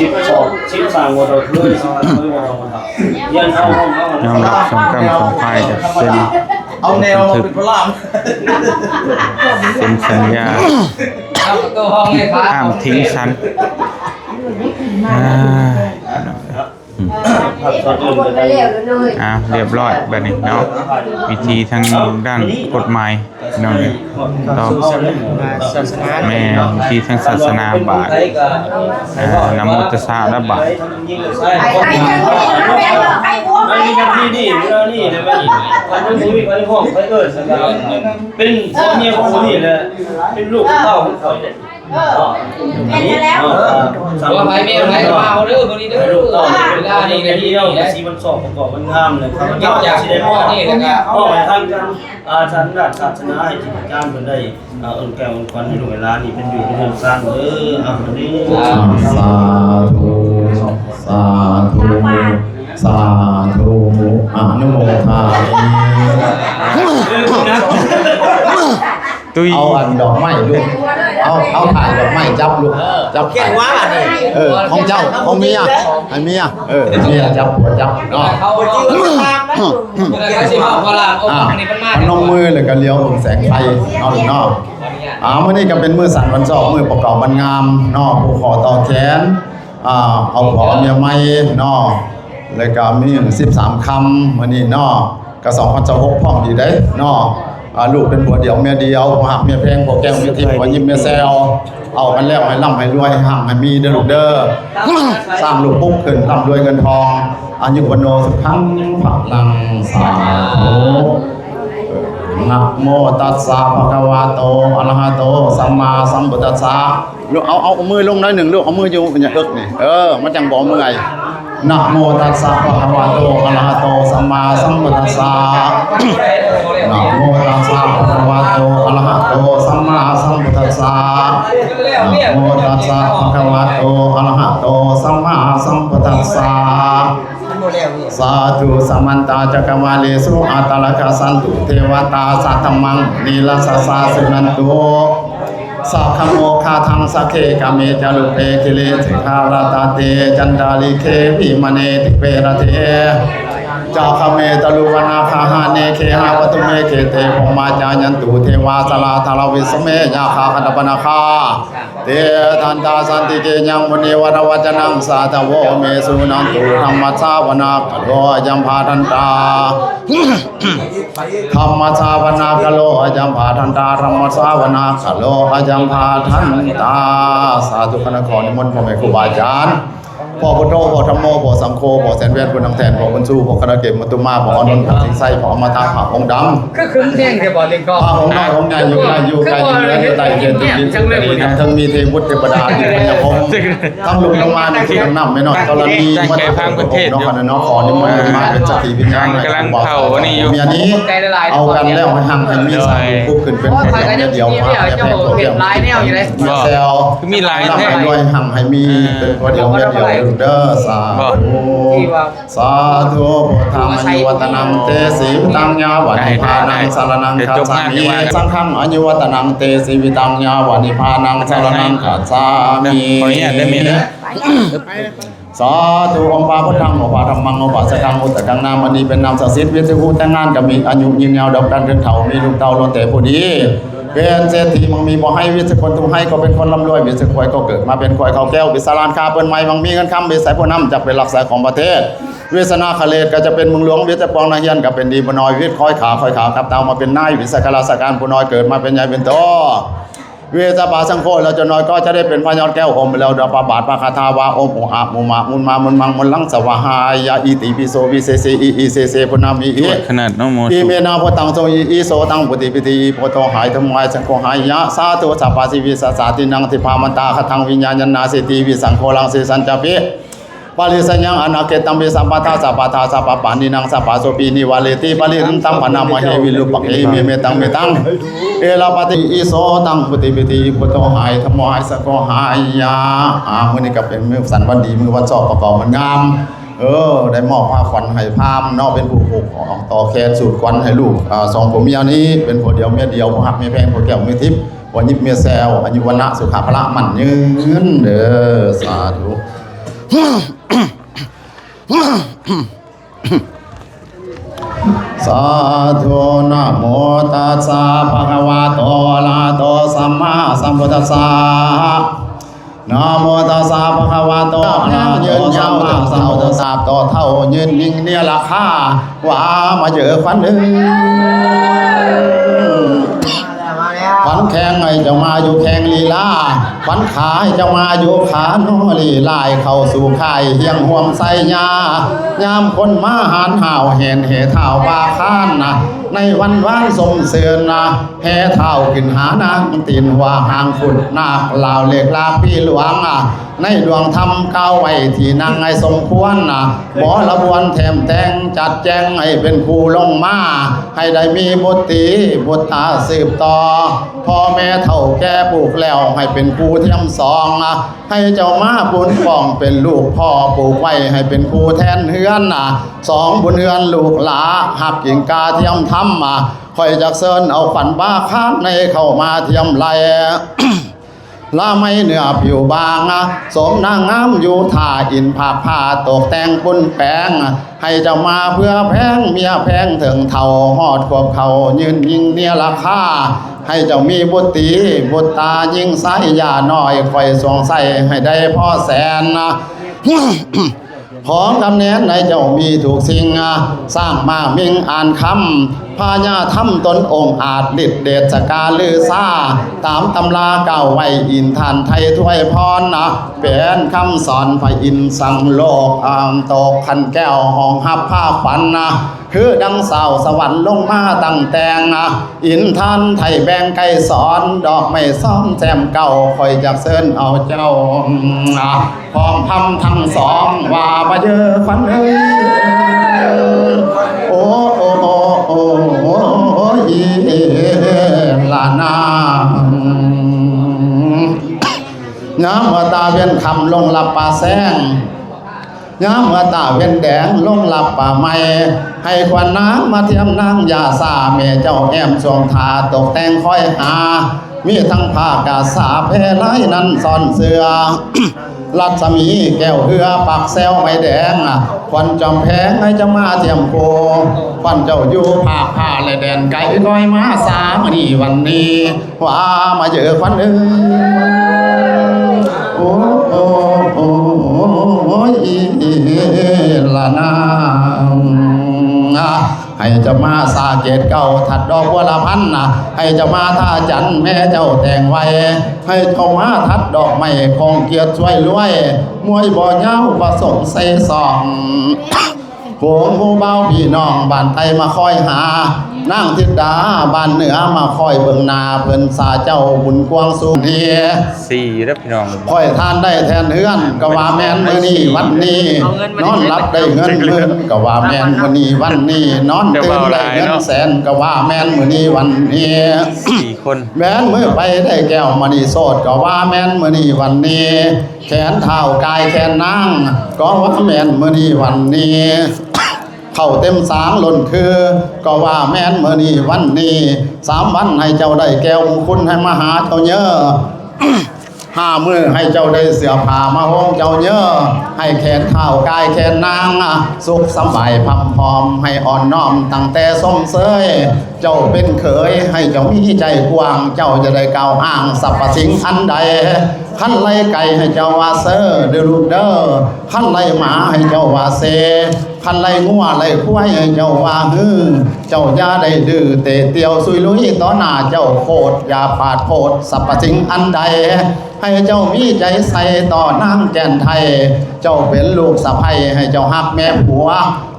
ິບສອງ ສິບສາມບໍ່ເທົ່າເຄີຍ ສິບຫ້າບໍ່ເທົ່າເຄີຍ ຮຽນເອົາ ຮຽນເອົາ ຍອມຮັບສອງກຳສອງຝ່າຍ ຈະເຊັນ ເອົາແນວມາເປັນພະລາມ ເຊັນສັນຍາ ຫ້າມຖິ້ມສັນ ອ່າ ອືມ ອ່າ ຮຽບຮ້ອຍບາດນີ້ເນາະ ວິທີທາງດ້ານກົດໝາຍ ພີ່ນ້ອງເອີຍ ຕໍ່ ສາສະໜາ ແມ່ນ ທີ່ທາງສາສະໜາບາດ ອ່າ ນະໂມຕັດສະລະບາດ ອັນນີ້ ອັນນີ້ ອັນນີ້ ອັນນີ້ ເປັນຜົວເມຍຂອງຜູ້ນີ້ແຫຼະ ເປັນລູກເຕົ້າຂອງຂ້ອຍ. ເອີ ແມ່ນແລ້ວ ເອີ ວ່າໃຜແມ່ໃຜກໍມາເອົາເດີມື້ນີ້ເດີ ລູກເຕົ້ານີ້ເວລານີ້ກໍດີແລ້ວ ສີວັນຊອກປະກອບວັນງາມແລ້ວ ຂ້າພະເຈົ້າຊິໄດ້ມອບ ມອບໃຫ້ທາງ ອ່າ ທາງດ້ານສາສະໜາ ໃຫ້ທິດອາຈານເພິ່ນໄດ້ ອ່າ ເອີ້ນແກ້ວເອີ້ນຂວັນໃຫ້ລູກໃຫ້ຫຼານນີ້ ເປັນຢູ່ເປັນເຮືອນຊານເດີ ອາ ນີ້ ສາທຸ ສາທຸ ສາທຸ ອະນຸໂມທາມິ ຕຸ້ຍ ເອົາອັນດອກໄມ້ລູກ ເອົາ ເອົາຖ່າຍດອກໄມ້ຈັບລູກ ຈັບ ຂຽນວ່າອັນນີ້ ເອີ ຂອງເຈົ້າ ຂອງເມຍ ໃຫ້ເມຍ ເອີ ເມຍຈັບ ຜົວຈັບເນາະ ບໍ່ຈື່ວ່າຕາມນະ ອ່າ ພະນົມມືແລ້ວກໍຫຼຽວເບິ່ງແສງໄຟເນາະລູກເນາະ ອ່າ ມື້ນີ້ກໍເປັນມື້ສັນວັນຊອກ ມື້ປະກອບວັນງາມເນາະ ຜູກຂໍ້ຕໍ່ແຂນ ອ່າ ເອົາຜົວເອົາເມຍໃໝ່ເນາະ ແລ້ວກໍມີສິບສາມຄຳມື້ນີ້ເນາະ ກໍສອງພັນຊາວຫົກ ພ້ອມດີເດ້ເນາະ ອ່າ ລູກເປັນຜົວດຽວເມຍດຽວ ຜົວຮັກເມຍແພງ ຜົວແກ້ວເມຍທິບ ຜົວຍິ້ມເມຍແຊວ ເອົາກັນແລ້ວໃຫ້ລ່ຳໃຫ້ລວຍ ໃຫ້ຮັ່ງໃຫ້ມີເດີລູກເດີ ສ້າງລູກປຸກຂຶ້ນ ລ່ຳລວຍເງິນທອງ ອາຍຸວັນໂນ ສຸຂັງ ພະລັງ ສາທຸ ນະໂມຕັດສະ ພະຄະວະໂຕ ອະລະຫະໂຕ ສຳມາສຳພຸດທັດສະ ລູກ ເອົາ ເອົາມືລົງໜ້ອຍໜຶ່ງລູກ ເອົາມືຢູ່ ຢ່າເອິກນີ້ ເອີ ມັນຈັ່ງບໍ່ເມື່ອຍ ນະໂມຕັດສະ ພະຄະວະໂຕ ອະລະຫະໂຕ ສຳມາສຳພຸດທັດສະ ນະໂມຕັດສະ ພະຄະວະໂຕ ອະລະຫະໂຕ ສຳມາສຳພຸດທັດສະ ນະໂມຕັດສະ ພະຄະວະໂຕ ອະລະຫະໂຕ ສຳມາສຳພຸດທັດສະ ສາທຸ ສະມັນຕະຈັກກະວາເລສຸ ອັດຕາລັກຂະສັນຕຸ ເທວະຕາ ສະທຳມັງ ນິລະສະສາ ສຸນັນຕຸ ສັກຂະໂມຄາທັງ ສັກເຂກະເມຈະ ຣູເປ ກິເລ ສິຂາລະຕະເຕ ຈັນຕາລິເຂ ວິມະເນ ທິບເປ ລະເທ ຈັກຂະເມ ຕະລຸວະນາຄາຫາເນ ເຄຫະປະຕຸເມ ເຂເຕ ພົມມະຈາຍັນຕຸ ເທວາ ສະລາທາລາ ວິສະເມ ຍາຄາ ຄະດາປະນາຄາ ເຕ ທັນຕາ ສັນຕິເກ ຍັງ ມຸນີ ວະລະວັດຈະນັງ ສາທະໂວ ເມ ສຸນັນຕຸ ທຳມະສາວະນາກາໂລ ອະຍັມພາທັນຕາ ທຳມະສາວະນາກາໂລ ອະຍັມພາທັນຕາ ທຳມະສາວະນາກາໂລ ອະຍັມພາທັນຕາ ສາທຸ ຄະນະ ຂໍນິມົນພໍ່ແມ່ຄູບາອາຈານ ພໍ່ພຸດໂທ ພໍ່ທຳໂມ ພໍ່ສັງໂຄ ພໍ່ແສນແວ່ນ ຜູ້ນຳແທ່ນ ພໍ່ບຸນຊູ ພໍ່ຄະນະເກດ ມະຕຸມາ ພໍ່ອານົນ ພໍ່ສິງໄຊ ພໍ່ອະມະຕະ ພະອົງດຳ ຄືຄຶ້ມແຮງແທ້ບໍ່ ເຫຼັ້ງກອງ ພະອົງນ້ອຍອົງໃຫຍ່ ຢູ່ໄກຢູ່ໄກ ຢູ່ເໜືອຢູ່ໃຕ້ ເຂດທີ່ມີສຸກກະດີ ທັງເທິງມີເທວະບຸດເທວະດາ ມີພະຍາພົມ ທັງລົງລົງມາໃນຄືນນ້ຳແມ່ນ້ອຍທໍລະນີ ມາເຖິງພະພຸດທະອົງເນາະ ຂະນະເນາະ ຂໍນິມົນລົງມາເປັນສັກຂີວິນຍານ ກຳລັງເຜົາອັນນີ້ຢູ່ ເມຍນີ້ ເອົາກັນແລ້ວໃຫ້ຮັ່ງໃຫ້ມີ ສ້າງລູກປຸກຂຶ້ນເປັນຜົວດຽວເມຍດຽວ ຜົວແກ້ວເມຍທິບ ຜົວຍິ້ມເມຍແຊວ ຄືມີຫຼາຍແທ້ ຮ່ຳໃຫ້ລວຍ ຮັ່ງໃຫ້ມີ ເປັນຜົວດຽວເມຍດຽວເດີ ສາທຸ ສາທຸ ພຸດທັງອາຍຸວັດຕະນັງ ເຕ ຊີວິຕັງ ຍາວະ ນິບພານັງ ສະລະນັງ ຄັດສາມິ ສັງຄັງ ອາຍຸວັດຕະນັງ ເຕ ຊີວິຕັງ ຍາວະ ນິບພານັງ ສະລະນັງ ຄັດສາມິ ຂໍອະນຸຍາດເດີແມ່ເດີ ສາທຸ ອົງພະພຸດທັງ ອົງພະທຳມັງ ອົງພະສັງຄັງ ອຸດຕະກັງນາມະນີ ເປັນນາມສັກສິດ ວິດຊະຄູແຕ່ງງານກໍມີອາຍຸຍືນຍາວ ດອກດັນເຖິງເຖົ້າ ມີລູກເຕົ້າລ້ວນແຕ່ຜູ້ດີ ເປັນເສດຖີມັງມີບໍ່ໃຫ້ ວິດຊະຄົນທຸກໄຮ້ ກໍເປັນຄົນລ່ຳລວຍ ວິດຊະຄວາຍກໍເກີດມາເປັນຄວາຍເຂົ້າແກ້ວ ວິດຊະລ້ານຄ້າເປີດໃໝ່ ມັງມີເງິນຄຳ ວິດຊະຜູ້ນຳຈັກເປັນຫຼັກໃສຂອງປະເທດ ວິດຊະນາຄະເລດກໍຈະເປັນເມືອງຫຼວງ ວິດຊະປອງນາຮຽນກໍເປັນດີບໍ່ນ້ອຍ ວິດຄອຍຂາ ຄອຍຂາກັບເຕົ້າມາເປັນນາຍ ວິດຊະຂ້າລາຊະການຜູ້ນ້ອຍເກີດມາເປັນໃຫຍ່ເປັນໂຕ ເວຊະປາສັງໂຄ ແລ້ວເຈົ້ານ້ອຍກໍຈະໄດ້ເປັນພະຍອດແກ້ວ ໂອມແລ້ວດອກປະບາດປະຄາຖາວາ ໂອມອຸອະມຸມະມຸນມາມຸນມັງມຸນລັງສະວາຫາຍະ ອິຕິປິໂສວິເສເສ ອິ ອິເສເສ ປຸນນະມິ ອິ ຂະໜາດເນາະ ໝໍ ອິເມນາໂພຕັງໂສ ອິ ອິໂສຕັງ ປຸຕິປິຕິ ອິໂພໂຕ ຫາຍທຳມາຍ ສັງໂຄ ຫາຍະ ສາທຸ ສັບພະຊີວິສະສາຕິນັງ ທິພາມັນຕາ ຄະທັງ ວິນຍາຍະນາ ເສຕິວິສັງໂຄ ລັງ ເສສັນຈະປິ ປະລິສະຍັງອະນາເກຕັມປິ ສັບພະທາ ສັບພະທາ ສັບພະປານີນັງ ສັບພະໂສປີນິວາເຣຕິ ປະລິລັນຕັງພະນາມະເຫ ວິຣູປະເກມິ ເມຕັງ ເມຕັງ ເອລະປະຕິ ອິໂສຕັງ ປຸດຕິປິຕິ ພຸດໂທຫາຍ ທຳໂມຫາຍ ສັງໂຄຫາຍ. ອາ ມື້ນີ້ກໍເປັນມື້ສັນວັນດີ ມື້ວັນຊອບປະກອບວັນງາມ. ເອີ ໄດ້ມອບພາຂວັນໃຫ້ພາມເນາະ ເປັນຜູ້ຜູກຂອງຕໍ່ແຂນສູດຂວັນໃຫ້ລູກ ອາ ສອງຜົວເມຍນີ້ ເປັນຜົວດຽວເມຍດຽວ ຜູ້ຮັກເມຍແພງ ຜົວແກ້ວເມຍທິບ ຜົວຍິບເມຍແຊວ ອາຍຸວັນນະສຸຂະພະລະໝັ້ນຍືນເດີ ສາທຸ. ສາທຸ ນະໂມຕັດສະ ພະຄະວະໂຕ ອະລະຫະໂຕ ສຳມາສຳພຸດທັດສະ ນະໂມຕັດສະ ພະຄະວະໂຕ ອະລະຫະໂຕ ສຳມາສຳພຸດທັດສະ ຕໍ່ເຖົ້າຍືນຍິ່ງເນຍລະຄາ ວ່າມາເຈີຂວັນເອີຍ ຂວັນແຂ້ງໃຫ້ເຈົ້າມາຢູ່ແຂ້ງລີລາ ຂວັນຂາໃຫ້ເຈົ້າມາຢູ່ຂາໂນລີລາ ເຂົ້າສູ່ຄ້າຍຮຽງຮ່ວມໄຊຍາ ຍາມຄົນມາຫານຫ້າວແຫ່ນແຫ່ທ້າວວ່າຄ້ານນະ ໃນວັນວານຊົມຊື່ນນະ ແຫ່ທ້າວຂຶ້ນຫານາງຕີນຫົວຫາງຂຸດນາກລາວເລກລາກພີຫຼວງອະ ໃນດວງທຳກ່າວໄວ້ທີ່ນາງໃຫ້ສົມຄວນນະ ບໍລະບວນແຖມແຕ່ງຈັດແຈງໃຫ້ເປັນຄູ່ລົງມາ ໃຫ້ໄດ້ມີບຸດຕີບຸດຕາສືບຕໍ່ ພໍ່ແມ່ເຖົ້າແກ່ປູກແລ້ວໃຫ້ເປັນຄູ່ທຽມສອງອະ ໃຫ້ເຈົ້າມາປຸນປ້ອງເປັນລູກພໍ່ ປູກໄວ້ໃຫ້ເປັນຄູ່ແທນເຮືອນນະ ສອງບຸນເຮືອນລູກຫຼາ ຮັກກິງກາທຽມທຳມາ ຂ້ອຍຈັກເຊີນເອົາຂວັນບາຄານໃນເຂົ້າມາທຽມໄລ່ ລະໄມເນື້ອຜິວບາງ ສົມນາງງາມຢູ່ທ່າ ອິນຜາກຜ້າຕົກແຕ່ງປຸ້ນແປງ ໃຫ້ເຈົ້າມາເພື່ອແພງເມຍແພງເຖິງເຖົ້າ ຮອດຂວບເຂົ້າຍືນຍິ່ງເນຍລະຄາ ໃຫ້ເຈົ້າມີບຸດຕີບຸດຕາຍິງຊາຍຢ່ານ້ອຍ ຂ້ອຍສວງໃສ່ໃຫ້ໄດ້ພໍແສນ ຂໍຄຳແນນໃຫ້ເຈົ້າມີທຸກສິ່ງ ສ້າງມ້າມິງອານຄຳ ພະຍາທຳຕົນອົງອາດ ລິດເດດສະກາລືຊາ ຕາມຕຳລາກ່າວໄວ້ ອິນທານໄທຖ້ວຍພອນ ເປັນຄຳສອນພະອິນສັງໂລກ ອາ ຕົກຂັນແກ້ວຮອງຮັບພາຂວັນ ຄືດັ່ງຊາວສະຫວັນລົງມາຕັ້ງແຕ່ງ ອິນທານໄທແບ່ງໄກສອນ ດອກໄມ້ຊອມແຊມເກົ່າ ຂ້ອຍຈັກເຊີນເອົາເຈົ້າ ພ້ອມພຳທັງສອງ ວ່າມາເດີຂວັນເອີຍ ໂອ ໂອ ໂອ ໂອ ໂອ ອີ ລານາ ຍາມວ່າຕາວຽນຄ່ຳລົງລັບປ່າແຊງ ຍາມເມື່ອຕາເວັນແດງລົງລັບປ່າໄມ້ ໃຫ້ຂວັນນາງມາທຽມນາງຢ່າຊ້າ ແມ່ເຈົ້າແອ້ມຊ່ວງຖ້າຕົກແຕ່ງຄອຍຫາ ມີທັງຜ້າກາສາແພລາຍນັ້ນຊ້ອນເສື້ອ ລັດສະໝີແກ້ວເຮືອປັກແຊວໄມ້ແດງ ຂວັນຈອມແພງໃຫ້ເຈົ້າມາທຽມຄູ່ ຂວັນເຈົ້າຢູ່ພາກພ້າ ແລະແດນໄກ ຄອຍມາສາມື້ນີ້ວັນນີ້ ວ່າມາເຈີຂວັນເອີຍ ໂອ ໂອ ໂອ ໂອ ອີ ລານາ ໃຫ້ເຈົ້າມາສາເກດເກົ້າ ທັດດອກບົວລະພັນ ໃຫ້ເຈົ້າມາທ່າຈັນ ແມ່ເຈົ້າແຕ່ງໄວ້ ໃຫ້ເຈົ້າມາທັດດອກໄມ້ ຂອງກຽດຊ່ວຍລວຍ ມວຍບໍ່ຍາວປະສົງໄຊສອງ ໂຂງໝູ່ບ່າວພີ່ນ້ອງບ້ານໃຕ້ມາຄອຍຫາ ນາງທິດດາບ້ານເໜືອມາຄອຍເບິ່ງໜ້າ ເພິ່ນສາເຈົ້າບຸນກວ້າງສູງເຮ ສີ່ເດີພີ່ນ້ອງ ຂ້ອຍທານໄດ້ແທນເຮືອນ ກໍວ່າແມ່ນມື້ນີ້ວັນນີ້ ນອນຫຼັບໄດ້ເງິນໝື່ນ ກໍວ່າແມ່ນມື້ນີ້ວັນນີ້ ນອນຕື່ນໄດ້ເງິນແສນ ກໍວ່າແມ່ນມື້ນີ້ວັນນີ້ ສີ່ຄົນ ແມ່ນມື້ໄປໄດ້ແກ້ວມະນີໂສດ ກໍວ່າແມ່ນມື້ນີ້ວັນນີ້ ແຂນທ້າວກາຍແຂນນາງ ກໍວ່າແມ່ນມື້ນີ້ວັນນີ້ ເຂົ້າເຕັມສາງລົ້ນຄື ກໍວ່າແມ່ນມື້ນີ້ວັນນີ້ ສາມວັນໃຫ້ເຈົ້າໄດ້ແກ້ວມຸງຄຸນ ໃຫ້ມາຫາເຈົ້າເຍີ້ ຫ້າມື້ໃຫ້ເຈົ້າໄດ້ເສື້ອຜ້າມາໂຮມເຈົ້າເຍີ້ ໃຫ້ແຂນທ້າວກາຍແຂນນາງ ສຸກສະບາຍພຳພ້ອມ ໃຫ້ອ່ອນນ້ອມຕັ້ງແຕ່ຊົມເຊີຍ ເຈົ້າເປັນເຂີຍ ໃຫ້ເຈົ້າມີໃຈກວ້າງ ເຈົ້າຈະໄດ້ກ່າວອ້າງສັບພະສິ່ງອັນໃດ ຄັນໄລ່ໄກ່ໃຫ້ເຈົ້າວ່າເຊີເດີລູກເດີ ຄັນໄລ່ໝາໃຫ້ເຈົ້າວ່າເຊ ຄັນໄລ່ງົວໄລ່ຄວາຍໃຫ້ເຈົ້າວ່າຮື ເຈົ້າຢ່າໄດ້ດື້ເຕະຕ່ຽວຊຸຍລຸຍຕໍ່ໜ້າເຈົ້າໂຄດ ຢ່າປາດໂພດສັບພະສິ່ງອັນໃດ ໃຫ້ເຈົ້າມີໃຈໃສຕໍ່ນາງແກ່ນໄທ ເຈົ້າເປັນລູກສະໃພ້ໃຫ້ເຈົ້າຮັກແມ່ຜົວ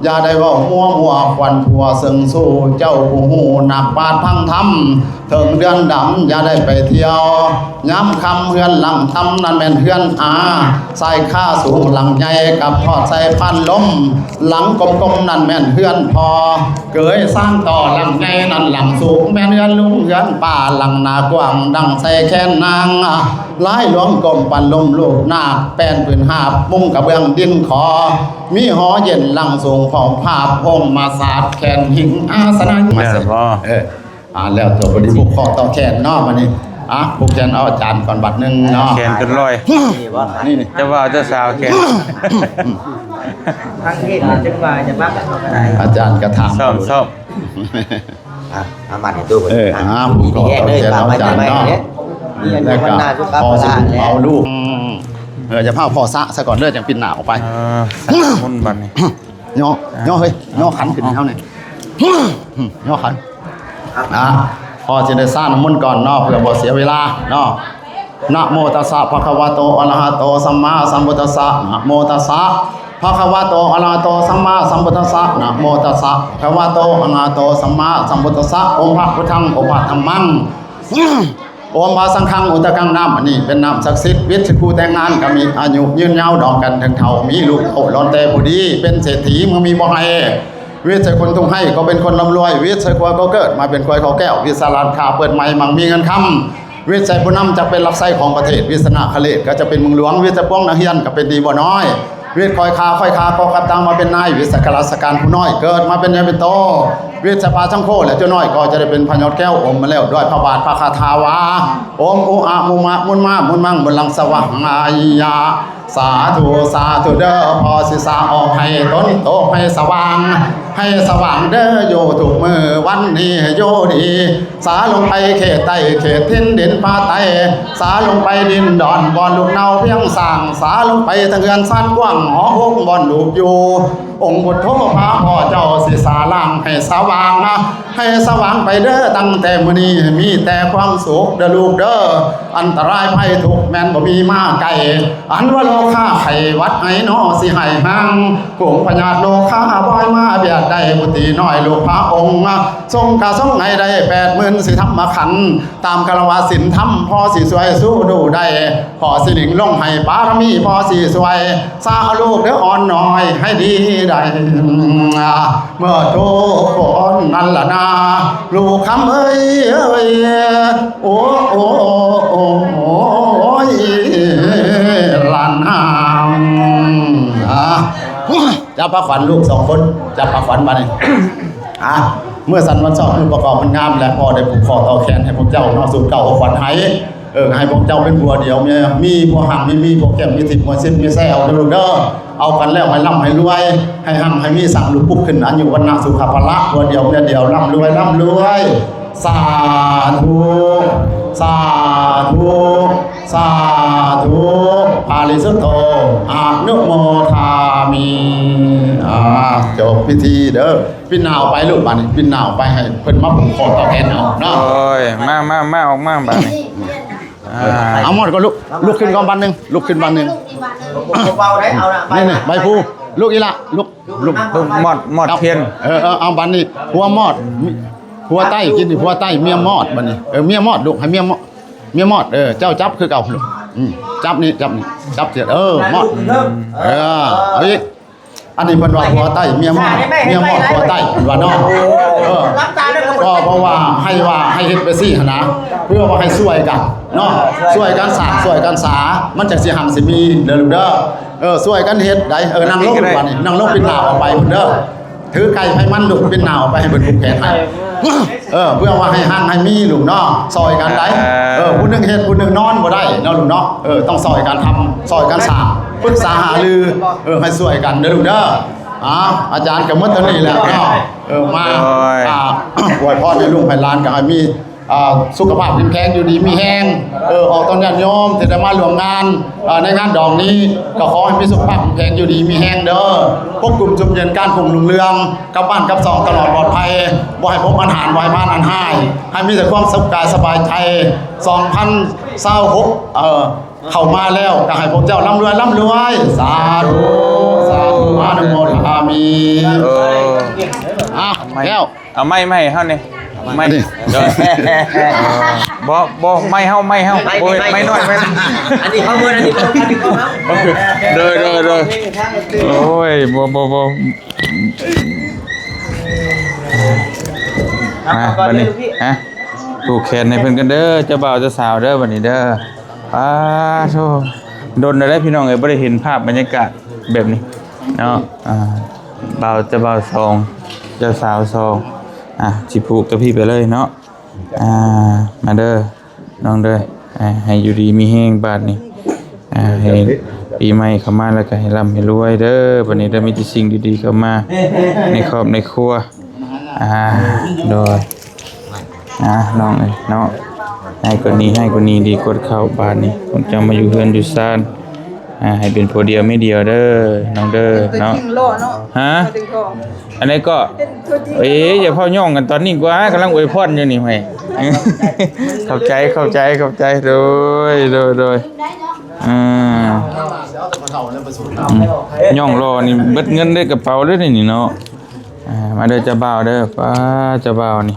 ຢ່າໄດ້ເວົ້າມົວມົວຂວັນຜົວເຊິ່ງຊູ້ ເຈົ້າຜູ້ຮູ້ ນັກປາດຟັງທຳ ເທິງເດືອນດຳຢ່າໄດ້ໄປທ່ຽວ ຍາມຄ່ຳເຮືອນຫຼັງຕ່ຳນັ້ນແມ່ນເຮືອນອາ ຊາຍຄາສູງຫຼັງໃຫຍ່ກັບທອດໃສ່ພັນລົມ ຫຼັງກົມໆນັ້ນແມ່ນເຮືອນພໍ່ ເກີຍສ້າງຕໍ່ຫຼັງໃຫຍ່ນັ້ນຫຼັງສູງ ແມ່ນເຮືອນລຸງເຮືອນປ້າ ຫຼັງໜ້າກວ້າງດັ່ງໃສ່ແຂນນາງ ລາຍຫຼວງກົມປັນລົມລູກນາກ ແປ້ນພື້ນຫາບມຸງກະເບື້ອງດິນຂໍ ມີຫໍເຢັນຫຼັງສູງຂອງພາບ ໂຮງມາສາດແຂນຫິງອາສະນະ ແມ່ນບໍ່? ເອີ ອ່າ ແລ້ວຕົວບໍລິຜູກຂໍ້ຕໍ່ແຂນເນາະ ບັດນີ້ ອ່າ ຜູກແຂນເອົາອາຈານກ່ອນບັດໜຶ່ງເນາະ ແຂນເກີນຮ້ອຍ ນີ້ບໍ່? ນີ້ ນີ້ ຈະວ່າເຈົ້າສາວແຂນ ທາງເທດຈັ່ງວ່າຈະມັກ ອາຈານກະຖາມ ຊ້ອມ ຊ້ອມ ອ່ະ ເອົາມັດໃຫ້ຕູ້ເພິ່ນ ເອີ ອ່ະ ອ່າ ຜູກຂໍ້ຕໍ່ແຂນເອົາອາຈານເນາະ ແລ້ວກະພໍຊິເອົາລູກ ເອີ ຢ່າພາວພໍສະຊະກ່ອນເດີ ຈັ່ງປິ່ນໜ້າອອກໄປ ເອີ ສະໝຸນບັດນີ້ ຍໍ ຍໍເຮີ້ຍ ຍໍຂັນຂຶ້ນເຮົານີ້ ຍໍຂັນ ອ່າ ພໍຊິໄດ້ສະນ້ຳມົນກ່ອນເນາະ ເພື່ອບໍ່ເສຍເວລາເນາະ ນະໂມຕັດສະ ພະຄະວະໂຕ ອະລະຫະໂຕ ສຳມາສຳພຸດທັດສະ ນະໂມຕັດສະ ພະຄະວະໂຕ ອະລະຫະໂຕ ສຳມາສຳພຸດທັດສະ ນະໂມຕັດສະ ພະຄະວະໂຕ ອະລະຫະໂຕ ສຳມາສຳພຸດທັດສະ ໂອມພະພຸດທັງ ໂອມພະທຳມັງ ໂອມພະສັງຄັງ ອຸດຕະກັງ ນຳອັນນີ້ເປັນນ້ຳສັກສິດ ວິດໃສ່ຄູ່ແຕ່ງງານກໍມີອາຍຸຍືນຍາວດອງກັນເຖິງເຖົ້າ ມີລູກເຕົ້າຫຼອນແຕ່ຜູ້ດີ ເປັນເສດຖີເມື່ອມີບໍ່ໃຫ້ ວິດໃສ່ຄົນທຸກໄຮ້ກໍເປັນຄົນລ່ຳລວຍ ວິດໃສ່ຄວາຍກໍເກີດມາເປັນຄວາຍເຂົາແກ້ວ ວິດສະຫຼາດຄ້າເປີດໃໝ່ມັກມີເງິນຄຳ ວິດໃສ່ຜູ້ນຳຈັກເປັນຫຼັກໄຊຂອງປະເທດ ວິດຊະນະຄະເລດກໍຈະເປັນເມືອງຫຼວງ ວິດໃສ່ພວກນັກຮຽນກໍເປັນດີບໍ່ນ້ອຍ ວິດຄອຍຄາ ຄອຍຄາກໍກັບຕັ້ງມາເປັນນາຍ ວິດໃສ່ຂ້າລາຊະການຜູ້ນ້ອຍເກີດມາເປັນໃຫຍ່ເປັນໂຕ ວິດໃສ່ພະສັງໂຄ ແລະ ເຈົ້ານ້ອຍກໍຈະໄດ້ເປັນພະຍອດແກ້ວ ອົມມາແລ້ວດ້ວຍພະບາດພະຄາຖາວ່າ ໂອມອຸອະມຸມະມຸນມາມຸນມັງມຸນລັງສະຫວັງອາຍະ ສາທຸ ສາທຸເດີ ພໍ່ຊິສາອອກໃຫ້ຕົນໂຕໃຫ້ສະຫວ່າງ ໃຫ້ສະຫວ່າງເດີຢູ່ທຸກມື້ ວັນນີ້ຢູ່ດີ ສາລົງໄປເຂດໃຕ້ເຂດຖິ່ນດິນປ່າໄຕ້ ສາລົງໄປດິນດອນບ່ອນລູກເນົ່າພຽງສ້າງ ສາລົງໄປທາງເຮືອນຊານກວ້າງຫໍໂຮງບ່ອນລູກຢູ່ ອົງພຸດໂທພາພໍ່ເຈົ້າຊິສາລ້າງໃຫ້ສະຫວ່າງ ໃຫ້ສະຫວ່າງໄປເດີ ຕັ້ງແຕ່ມື້ນີ້ມີແຕ່ຄວາມສຸກເດີລູກເດີ ອັນຕະລາຍໄພທຸກແມ່ນບໍ່ມີມາໃກ້ ອັນວ່າໂລຄາໄຂ້ຫວັດໄອນໍຊິຫາຍຫ່າງ ໂລກພະຍາດໂລຄາບໍ່ໃຫ້ມາບຽດໄດ້ ບຸດຕີນ້ອຍລູກພະອົງ ຊົງກະຊົງໃຫ້ໄດ້ແປດໝື່ນສີ່ທຳມະຂັນ ຕາມຄາລະວະສິນທຳ ພໍຊິຊ່ວຍສູ້ດູໄດ້ ພໍຊິລິງລົງໃຫ້ບາລະມີ ພໍຊິຊ່ວຍ ສາເອົາລູກເດີອ່ອນນ້ອຍໃຫ້ດີໄດ້ ເໝິດທຸກຄົນນັ້ນລະນາ ລູກຄຳເອີຍ ໂອ ໂອ ໂອ ໂອ ຍ ລະນາ ອ່າ ຈັບພາຂວັນລູກສອງຄົນ ຈັບພາຂວັນບາດນີ້ ອ່າ ເມື່ອສັນວັນຊອກ ຄືປະກອບມັນງາມ ແລະ ພໍ່ໄດ້ຜູກຂໍ້ຕໍ່ແຂນໃຫ້ພວກເຈົ້າເນາະ ສູດເກົ້າຂວັນໄຫ້ ເອີ ໃຫ້ພວກເຈົ້າເປັນຜົວດຽວເມຍ ມີຜົວຮັ່ງມີ ມີຜົວແກ້ມ ມີທິບຫົວຊິດ ມີແຊວເດີລູກເດີ ເອົາກັນແລ້ວໃຫ້ລ່ຳໃຫ້ລວຍ ໃຫ້ຮັ່ງໃຫ້ມີ ສ້າງລູກປຸກຂຶ້ນ ອາຍຸວັນນະສຸຂະພະລະ ຜົວດຽວເມຍດຽວ ລ່ຳລວຍ ລ່ຳລວຍ ສາທຸ ສາທຸ ສາທຸ ປາລິສຸດໂທ ອະນຸໂມທາມິ ອ່າ ຈົບພິທີເດີ ປິ່ນໜ້າອອກໄປລູກ ບາດນີ້ປິ່ນໜ້າອອກໄປ ໃຫ້ເພິ່ນມາຜູກຂໍ້ຕໍ່ແຂນເອົາເນາະ ໂອ້ຍ ມາ ມາ ມາ ອອກມາບາດນີ້ ອ່າ ເອົາມອດກ່ອນລູກ ລຸກຂຶ້ນກ່ອນບາດໜຶ່ງ ລຸກຂຶ້ນບາດໜຶ່ງ ບໍ່ເວົ້າໄດ້ ເອົາລະ ນີ້ ນີ້ ໃບພູ ລຸກອີ່ຫຼ້າ ລຸກ ລຸກ ມອດ ມອດທຽນ ເອີ ເອີ ເອົາບາດນີ້ ຜົວມອດ ຜົວໃຕ້ ກິນຜົວໃຕ້ ເມຍມອດ ບາດນີ້ ເອີ ເມຍມອດ ລູກ ໃຫ້ເມຍມອດ ເມຍມອດ ເອີ ເຈົ້າຈັບຄືເກົ່າລູກ ອືມ ຈັບນີ້ ຈັບນີ້ ຈັບເສຍ ເອີ ມອດ ເອີ ເອົາອີກ ອັນນີ້ເພິ່ນວ່າຜົວໃຕ້ເມຍມອດ ເມຍມອດຜົວໃຕ້ເພິ່ນວ່າເນາະ ເອີ ກໍເພາະວ່າໃຫ້ວ່າໃຫ້ເຮັດໄປຊີ້ຫັ້ນນະ ເພື່ອວ່າໃຫ້ຊ່ວຍກັນເນາະ ຊ່ວຍກັນສ້າງ ຊ່ວຍກັນສາ ມັນຈັ່ງຊິຮັ່ງຊິມີເດີລູກເດີ ເອີ ຊ່ວຍກັນເຮັດໄດ໋ ເອີ ນັ່ງລົງບາດນີ້ ນັ່ງລົງປິ່ນໜ້າອອກໄປພຸ້ນເດີ ຖືໄກ່ໃຫ້ມັນລູກ ປິ່ນໜ້າອອກໄປໃຫ້ເພິ່ນຜູກແຂນໃຫ້ ເອີ ເພື່ອວ່າໃຫ້ຮັ່ງໃຫ້ມີລູກເນາະ ຊ່ອຍກັນໄດ໋ ເອີ ຜູ້ໜຶ່ງເຮັດຜູ້ໜຶ່ງນອນບໍ່ໄດ້ເນາະລູກເນາະ ເອີ ຕ້ອງຊ່ອຍກັນທຳ ຊ່ອຍກັນສ້າງ ປຶກສາຫາລື ເອີ ໃຫ້ຊ່ວຍກັນເດີລູກເດີ ອ່າ ອາຈານກໍໝົດເທົ່ານີ້ແຫຼະເນາະ ເອີ ມາ ໂອ້ຍ ອ່າ ອວຍພອນໃຫ້ລູກໃຫ້ຫຼານກໍໃຫ້ມີ ອ່າ ສຸຂະພາບເຂັ້ມແຂງ ຢູ່ດີມີແຮງ ເອີ ອອກຕົນຍາດໂຍມທີ່ໄດ້ມາຮ່ວມງານ ອ່າ ໃນງານດອງນີ້ ກໍຂໍໃຫ້ມີສຸຂະພາບເຂັ້ມແຂງ ຢູ່ດີມີແຮງເດີ ປົກຄຸມຊຸມເຢັນ ການຮຸ່ງລຸງເຮືອງ ກັບບ້ານກັບຊ່ອງຕະຫຼອດປອດໄພ ບໍ່ໃຫ້ພົບອັນຫານ ບໍ່ໃຫ້ຜ່ານອັນຮ້າຍ ໃຫ້ມີແຕ່ຄວາມສຸກກາຍສະບາຍໃຈ ສອງພັນຊາວຫົກ ເອີ ເຂົ້າມາແລ້ວ ກໍໃຫ້ພວກເຈົ້າລ່ຳລວຍ ລ່ຳລວຍ ສາທຸ ສາທຸ ອະນຸໂມທາມິ ເອີ ອ່ະ ແລ້ວ ເອົາໄມ້ມາໃຫ້ເຮົາແດ່ ໄມ້ ອັນນີ້ ໂດຍ ບໍ່ ບໍ່ ໄມ້ເຮົາ ໄມ້ເຮົາ ໄມ້ ບໍ່ແມ່ນ ໄມ້ ໄມ້ນ້ອຍ ໄມ້ ອັນນີ້ເຂົາເບິ່ງ ອັນນີ້ເຂົາ ອັນນີ້ເຂົາເອົາ ໂດຍ ໂດຍ ໂດຍ ໂອ້ຍ ບໍ່ ບໍ່ ບໍ່ ມາ ບັດນີ້ ຮະ ຜູກແຂນໃຫ້ເພິ່ນກັນເດີ ເຈົ້າບ່າວເຈົ້າສາວເດີ ບັດນີ້ເດີ ປາໂທ ດົນແລ້ວເດ້ພີ່ນ້ອງເອີຍ ບໍ່ໄດ້ເຫັນພາບບັນຍາກາດແບບນີ້ເນາະ ອ່າ ບ່າວ ເຈົ້າບ່າວສອງ ເຈົ້າສາວສອງ ອ່າ ຊິຜູກກັບພີ່ໄປເລີຍເນາະ ອ່າ ມາເດີ ນ້ອງເດີ ອ່າ ໃຫ້ຢູ່ດີມີແຮງບາດນີ້ ອ່າ ໃຫ້ປີໃໝ່ເຂົ້າມາແລ້ວກໍໃຫ້ລ່ຳໃຫ້ລວຍເດີ ບາດນີ້ເດີ ມີແຕ່ສິ່ງດີໆເຂົ້າມາໃນຄອບໃນຄົວ ອ່າ ໂດຍ ອ່າ ນ້ອງເອີຍເນາະ ໃຫ້ກວ່ານີ້ ໃຫ້ກວ່ານີ້ ດີກວ່າເຂົ້າ ບາດນີ້ ພວກເຈົ້າມາຢູ່ເຮືອນຢູ່ຊານ ອ່າ ໃຫ້ເປັນຜົວດຽວເມຍດຽວເດີ ນ້ອງເດີເນາະ ຮະ ອັນໃດກໍ ເປັນຕົວຈິງ ເອີຍ ຢ່າເວົ້າຍ້ອງກັນຕອນນີ້ກວ່າ ກຳລັງອວຍພອນຢູ່ນີ້ ໃຫ້ ຂອບໃຈ ຂອບໃຈ ຂອບໃຈ ໂດຍ ໂດຍ ໂດຍ ອ່າ ອືມ ຍ້ອງຫຼໍ່ນີ້ເບິດເງິນໃນກະເປົາເດີນີ້ເນາະ ອ່າ ມາເດີເຈົ້າບ່າວເດີ ປ້າ ເຈົ້າບ່າວນີ້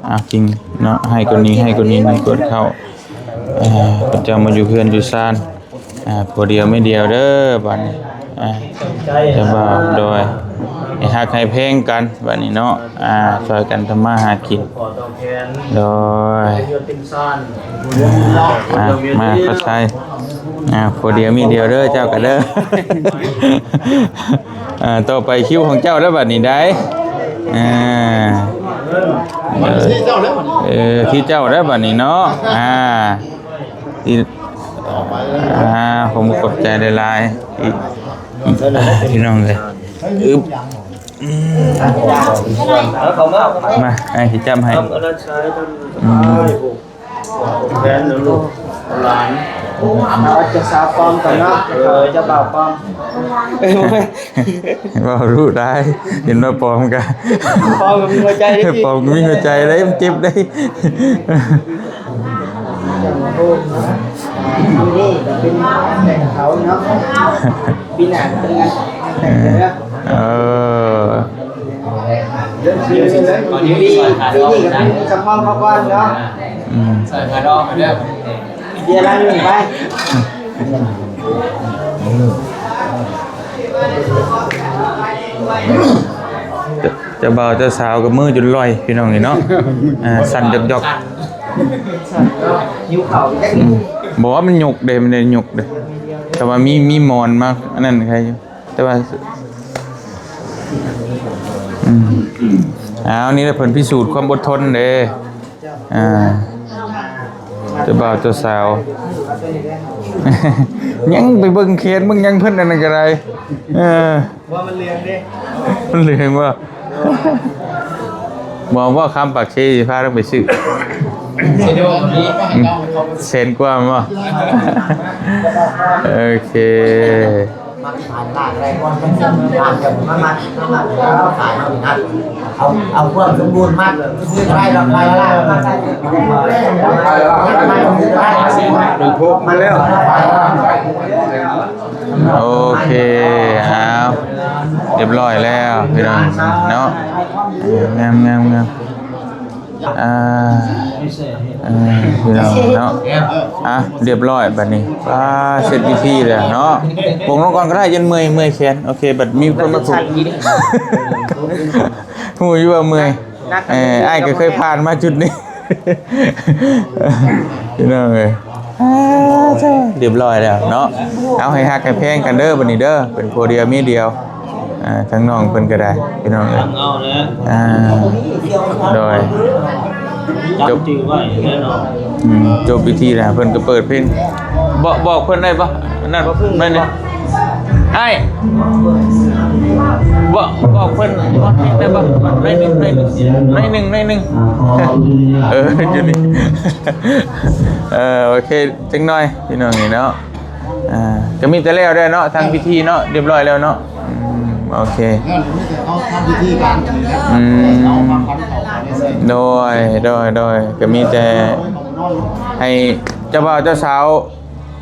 ອ່າ ຈິງເນາະ ໃຫ້ກວ່ານີ້ ໃຫ້ກວ່ານີ້ ໃຫ້ກວ່າເກົ່າ ອ່າ ເຈົ້າມາຢູ່ເຮືອນຢູ່ຊານ ອ່າ ຜົວດຽວເມຍດຽວເດີ ບາດນີ້ ອ່າ ເຈົ້າບ່າວ ໂດຍ ໃຫ້ຮັກໃຫ້ແພງກັນ ບາດນີ້ເນາະ ອ່າ ຊ່ອຍກັນທຳມາຫາກິນ ໂດຍ ອ່າ ມາ ຂໍໃຊ້ ອ່າ ຜົວດຽວເມຍດຽວເດີ ເຈົ້າກໍເດີ ອ່າ ຕໍ່ໄປຄິວຂອງເຈົ້າແລ້ວບາດນີ້ໄດ໋ ອ່າ ເອີ ເອີ ຄິວເຈົ້າແລ້ວບາດນີ້ເນາະ ອ່າ ທີ່ ອ່າ ຂອບໃຈຫຼາຍໆ ພີ່ນ້ອງເອີຍ ອຶບ ອືມ ມາ ອ້າຍຊິຈັບໃຫ້ ອືມ ແຟນ ລູກ ຫຼານ ເອົາເຈົ້າສາວປອມກ່ອນເນາະ ເຈົ້າບ່າວປອມ ເວົ້າຮູ້ໄດ້ ເຫັນວ່າປອມກະ ປອມກໍມີຫົວໃຈເດ້ ປອມກໍມີຫົວໃຈເດ້ ມັນເຈັບເດ້ ປີນີ້ກໍເປັນງານແຕ່ງເຂົາເນາະ ປີໜ້າກໍເປັນງານແຕ່ງເດີ ເອີ ປີ ປີນີ້ກໍເປັນສຳຮອງເຂົາກ່ອນເນາະ ອືມ ເບຍລັງໜຶ່ງໄປ ເຈົ້າ ເຈົ້າບ່າວເຈົ້າສາວກໍມືຈົນລ່ອຍ ພີ່ນ້ອງເອີຍເນາະ ອ່າ ສັ່ນຢອກໆ ຫິວເຂົ້າ ອືມ ບໍ່ວ່າມັນຍົກເດ້ ມັນໄດ້ຍົກເດ້ ແຕ່ວ່າມີ ມີໝອນມາອັນນັ້ນໃຄຢູ່ ແຕ່ວ່າ ອືມ ອ້າວ ນີ້ແຫຼະເພິ່ນພິສູດຄວາມອົດທົນເດ້ ອ່າ ເຈົ້າບ່າວເຈົ້າສາວ ຍັງໄປເບິ່ງແຂນເບິ່ງຫຍັງເພິ່ນອັນນັ້ນກໍໄດ້ ເອີ ວ່າມັນເຫຼືອງເດ້ ມັນເຫຼືອງບໍ່? ບໍ່ ບໍ່ ຄຳປາກເຊຊິພາລົງໄປຊື້ ອືມ ແສນກວ່າບໍ່? ໂອເຄ ມັກຂາຍຫຼາກໄດ້ກ່ອນ ມັນມັກ ມັນມັກຂາຍເຮົານີ້ນະ ເອົາ ເອົາຄວາມສົມບູນມັກ ຊື້ໄດ້ດອກ ຂາຍຫຼາກມັກໄດ້ ເປັນພວກມາແລ້ວ ໂອເຄ ເອົາ ຮຽບຮ້ອຍແລ້ວພີ່ນ້ອງເນາະ ງາມໆໆ ອ່າ ເອີ ພີ່ນ້ອງເນາະ ອ່ະ ຮຽບຮ້ອຍບັດນີ້ ອ່າ ເສັດພິທີແລ້ວເນາະ ປົງລົງກ່ອນກໍໄດ້ ຢ້ານເມື່ອຍ ເມື່ອຍແຂນ ໂອເຄ ບັດມີຄົນມາຜູກ ຮູ້ຢູ່ວ່າເມື່ອຍ ເອີ ອ້າຍກໍເຄີຍຜ່ານມາຈຸດນີ້ ພີ່ນ້ອງເອີຍ ອ່າ ຮຽບຮ້ອຍແລ້ວເນາະ ເອົາ ໃຫ້ຮັກໃຫ້ແພງກັນເດີບັດນີ້ເດີ ເປັນຜົວດຽວເມຍດຽວ ອ່າ ທາງນ້ອງເພິ່ນກໍໄດ້ພີ່ນ້ອງເອີຍ ອ່າ ໂດຍ ຈົບ ອືມ ຈົບພິທີແລ້ວ ເພິ່ນກໍເປີດເພງ ບອກ ບອກເພິ່ນໄດ້ບໍ່? ອັນນັ້ນ ໜ້ອຍໜຶ່ງ ອ້າຍ ບອກ ບອກເພິ່ນ ບອກເພິ່ນໄດ້ບໍ່? ໜ້ອຍໜຶ່ງ ໜ້ອຍໜຶ່ງ ໜ້ອຍໜຶ່ງ ເອີ ຢູ່ນີ້ ເອີ ໂອເຄ ຈັກໜ້ອຍ ພີ່ນ້ອງນີ້ເນາະ ອ່າ ກໍມີແຕ່ແລ້ວແລ້ວເນາະ ທາງພິທີເນາະ ຮຽບຮ້ອຍແລ້ວເນາະ ອືມ ໂອເຄ ອືມ ໂດຍ ໂດຍ ໂດຍ ກໍມີແຕ່ໃຫ້ເຈົ້າບ່າວເຈົ້າສາວ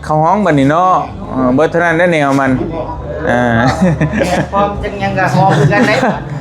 ເຂົ້າຫ້ອງບັດນີ້ເນາະ ເອີ ເບິດເທົ່ານັ້ນແຫຼະແນວມັນ ເອີ ແຂນພ້ອມຈັ່ງຫຍັງກໍຮອບຄືກັນເດ້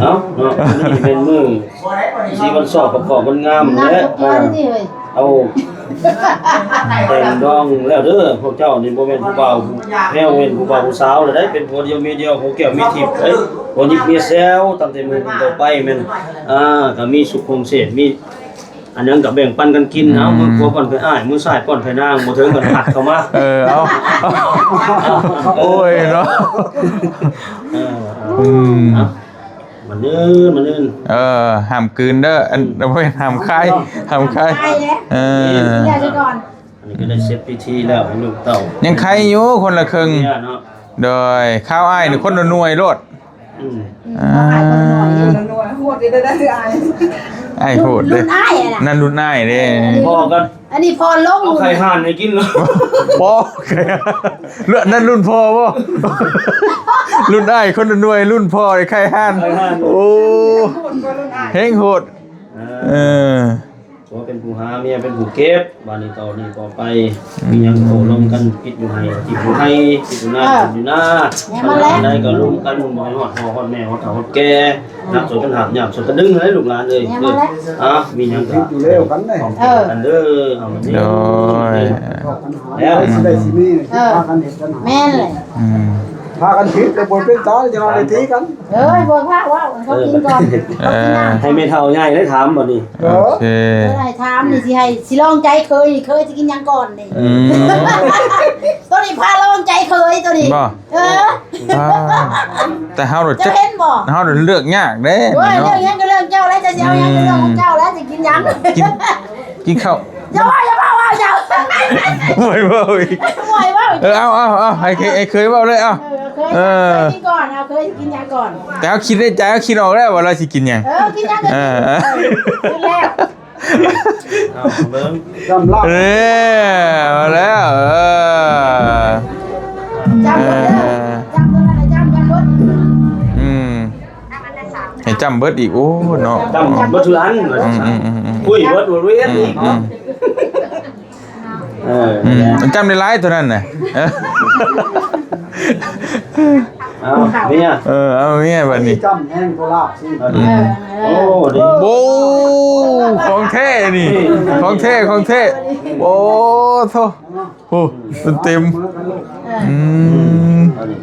ເອົາເນາະ ມື້ນີ້ເປັນມື້ສີວັນຊອກ ປະກອບວັນງາມແຫຼະ ເອົາແຕ່ງດອງແລ້ວເດີ. ພວກເຈົ້ານີ້ບໍ່ແມ່ນຜູ້ບ່າວແພ້ວ ເປັນຜູ້ບ່າວຜູ້ສາວແລ້ວໃດ໋ ເປັນຜົວດຽວເມຍດຽວ ຜົວແກ້ວເມຍທິບເດ້ ຜົວຍິບເມຍແຊວ. ຕັ້ງແຕ່ມື້ນີ້ຕໍ່ໄປແມ່ນ ອ່າ ກໍມີສຸກຄົງເສດ ມີ ອັນຫຍັງກໍແບ່ງປັນກັນກິນ. ເອົາ ອືມ ມືຂວາປ້ອນໃຫ້ອ້າຍ ມືຊ້າຍປ້ອນໃຫ້ນາງ ບໍ່ເຖິງກັນຜັດເຂົ້າມາ. ເອີ ເອົາ ໂອ້ຍເນາະ ເອີ ອືມ ເອົາ ມາເດີ ມາເດີ ເອີ ຫ້າມກືນເດີ ອັນ ບໍ່ແມ່ນຫ້າມຄາຍ ຫ້າມຄາຍ ຫ້າມຄາຍເດ້ ເອີ ເສຍຊະກ່ອນ. ອັນນີ້ກໍໄດ້ເສັດພິທີແລ້ວໃຫ້ລູກເຕົ້າ ຍັງໄຄຢູ່ຄົນລະເຄິ່ງ ເນາະ ໂດຍ ຄາວອ້າຍນີ້ຄົນລະໜ່ວຍໂລດ. ອືມ ອ່າ ໂຫດເດ້ ອ້າຍໂຫດເດ້ ລຸ້ນອ້າຍນະ ນັ້ນລຸ້ນອ້າຍເດ້. ພໍ່ກໍ ອັນນີ້ພໍ່ລົງ ເອົາໄຂ່ຫ່ານໃຫ້ກິນແລ້ວ ພໍ່ ນັ້ນລຸ້ນພໍ່ບໍ່? ລຸ້ນອ້າຍຄົນລະໜ່ວຍ ລຸ້ນພໍ່ໄອ້ໄຂ່ຫ່ານ ໄຂ່ຫ່ານ ໂອ້ ແຮງໂຫດ ເອີ ເອີ. ຜົວເປັນຜູ້ຫາ ເມຍເປັນຜູ້ເກັບ. ບາດນີ້ຕໍ່ນີ້ຕໍ່ໄປ ອືມ ມີຫຍັງໂຕ້ລົມກັນ ຜິດຢູ່ໃຫ້ ທີ່ຜູ້ໃຫ້ ຜິດຢູ່ນາ ເອີ ຜິດຢູ່ນາ ແມ່ນແລ້ວ ບັນຫາໃດກໍລົມກັນ ບໍ່ໃຫ້ຮອດພໍ່ຮອດແມ່ ຮອດເຖົ້າຮອດແກ່ ອືມ ນັບຊ່ວຍກັນຫາບຫຍາບ ຊ່ວຍກັນດຶງຫັ້ນແຫຼະ ລູກຫຼານເອີຍ. ແມ່ນແລ້ວ ເອີ ອ່າ ມີຫຍັງກໍຜິດຢູ່ແລ້ວກັນເດ້ ເອີ ກັນເດີ. ເອົາ ໂດຍ ແລ້ວຊິໄດ້ຊິມີ ເອີ ພາກັນເຮັດກັນ ແມ່ນແຫຼະ ອືມ ພາກັນຜິດແລ້ວບໍ່ເປັນຕາ ຈະເອົາໄດ້ຕີກັນ. ເອີຍ ບໍ່ພາເວົ້າ ເຂົາກິນກ່ອນ ເອີ ເຂົາກິນນ້ຳ ໃຫ້ແມ່ເຖົ້າໃຫຍ່ໄດ້ຖາມບັດນີ້. ເອີ ໂອເຄ ເອີ ໃຫ້ຖາມນີ້ ຊິໃຫ້ ຊິລອງໃຈເຂີຍ ເຂີຍຊິກິນຫຍັງກ່ອນນີ້. ອືມ ໂຕນີ້ພາລອງໃຈເຂີຍໂຕນີ້ ບໍ່? ເອີ ອ່າ ແຕ່ເຮົາ ເຈົ້າເຫັນບໍ່? ເຮົາເລືອກຍາກເດ້ ໂອ້ຍ ເນາະ ເລື່ອງຫຍັງກໍເລື່ອງເຈົ້າແຫຼະ ເຈົ້າຊິເອົາຫຍັງກໍເລື່ອງຂອງເຈົ້າແຫຼະ ອືມ ຊິກິນຫຍັງ ກິນ ກິນເຂົ້າ ຢ່າເວົ້າ ຢ່າເວົ້າ ເວົ້າ ຢ່າ ບໍ່ໃຫ້ເວົ້າອີກ ບໍ່ໃຫ້ເວົ້າ ເອີ ເອົາ ເອົາ ເອົາ ໃຫ້ເຄີຍ ໃຫ້ເຄີຍເວົ້າເລີຍ ເອົາ ເອີ ເຄີຍ ເອີ ເຄີຍກິນກ່ອນ ເອົາ ເຄີຍກິນຫຍັງກ່ອນ ແຕ່ເຮົາຄິດໃນໃຈ ເຮົາຄິດອອກແລ້ວວ່າລາວຊິກິນຫຍັງ ເອີ ກິນຫຍັງກໍ ເອີ ເອີ ກິນແລ້ວ ເອົາເບິ່ງ ຈຳລາບ ເອີ ເອົາແລ້ວ ເອີ ຈຳເບິດເດີ ເອີ ຈຳເບິດ ຈຳເບິດ ອືມ ໃຫ້ຈຳເບິດອີກ ໂອ້ ເນາະ ຈຳເບິດທຸກອັນ ອືມໆໆໆ ຄຸຍເບິດ ເວດອີກ ອືມໆ ເນາະ ເອີ ອືມ ຈຳໄດ້ຫຼາຍຕົວນັ້ນນະ ເອີ ເອົາເມຍ ເອີ ເອົາເມຍບັດນີ້ ຈຳແຮງໂຄລາດຊິ ອືມ ໂອ້ ໂອ້ ຂອງແທ້ນີ້ ຂອງແທ້ ຂອງແທ້ ໂອ້ ໂທ້ ໂອ້ ເຕັມ ເອີ ອືມ ອັນນີ້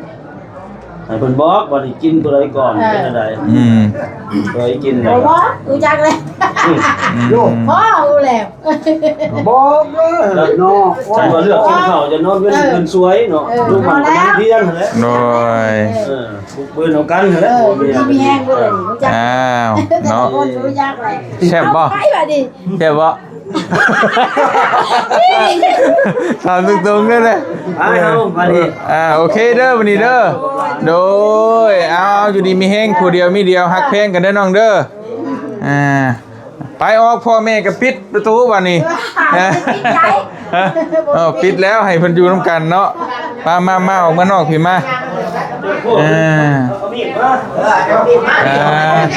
ໃຫ້ເພິ່ນບອກວ່າຊິກິນຕົວໃດກ່ອນ ເອີ ເປັນຈັ່ງໃດ ອືມ ເຄີຍກິນແລ້ວ ບໍ່ບອກ ຮູ້ຈັກແລ້ວ ອືມ ພໍຮູ້ແລ້ວ ບອກເດີເນາະ ຄັນວ່າເລືອກກິນເຂົ້າຈະນອນເວັນ ເອີ ເງິນສວຍເນາະ ເອີ ລູກໝັ້ນນາງພຽງຫັ້ນແຫຼະ ໂດຍ ເອີ ບຸກເບີນເອົາກັນຫັ້ນແຫຼະ ເອີ ບໍ່ມີຫຍັງ ມີແຮງເບີນ ຮູ້ຈັກ ອ້າວ ເນາະ ຮູ້ຈັກແລ້ວ ແຊບບໍ່? ເອົາໄປບັດນີ້ ແຊບບໍ່? ຖາມຕົງໆເດີ ໄປເຮົາບັດນີ້ ອ່າ ໂອເຄເດີບັດນີ້ເດີ ໂດຍ ເອົາ ຢູ່ດີມີແຮງ ຜູ້ດຽວມີດຽວ ຮັກແພງກັນເດີນ້ອງເດີ ອ່າ ໄປອອກ ພໍ່ແມ່ກໍປິດປະຕູບັດນີ້ ເອີ ເອົາ ປິດແລ້ວ ໃຫ້ເພິ່ນຢູ່ນຳກັນເນາະ ມາ ມາ ມາ ອອກມານອກພີ້ມາ ເອີ ອ່າ ເ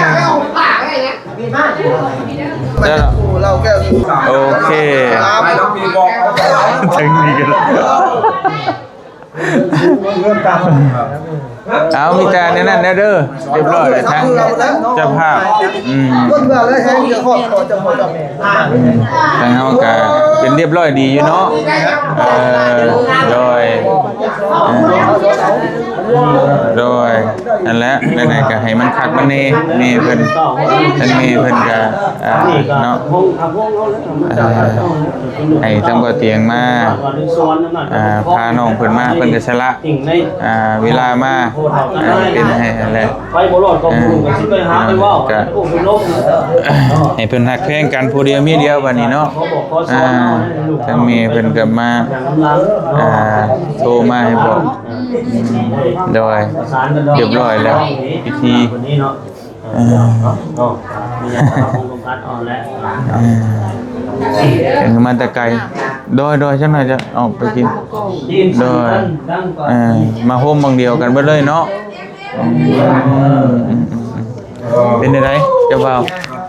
ຈົ້າ ໂອເຄ ເຖິງນີ້ກໍໄດ້ ເອົາ ມີແຕ່ແນວນັ້ນແຫຼະເດີ ຮຽບຮ້ອຍແລ້ວ ທາງເຈົ້າພາບ ອືມ ທາງເຮົາກໍເປັນຮຽບຮ້ອຍດີຢູ່ເນາະ ເອີ ໂດຍ ເອີ ໂດຍ ນັ້ນແຫຼະ ແນວໃດກໍໃຫ້ມັນຄັກມັນແນ່ ແມ່ເພິ່ນ ທາງແມ່ເພິ່ນກໍ ອ່າ ເນາະ ອ່າ ໃຫ້ທາງບໍ່ຕຽງມາ ອ່າ ພານ້ອງເພິ່ນມາ ເພິ່ນກໍສະຫຼະ ອ່າ ເວລາມາ ອ່າ ເປັນໃຫ້ຫັ້ນແຫຼະ ເອີ ກໍໃຫ້ເພິ່ນຮັກແພງກັນ ຜູ້ດຽວເມຍດຽວບັດນີ້ເນາະ ອ່າ ທາງແມ່ເພິ່ນກໍມາ ອ່າ ໂທມາໃຫ້ບອກ ໂດຍ ຮຽບຮ້ອຍແລ້ວ ພິທີ ເອີ ເອີ ເພິ່ນກໍມາແຕ່ໄກ ໂດຍ ໂດຍ ຈັກໜ້ອຍຈະອອກໄປກິນ ໂດຍ ເອີ ມາໂຮມໝ່ອງດຽວກັນເບິດເລີຍເນາະ ອືມ ເປັນຈັ່ງໃດເຈົ້າບ່າວ?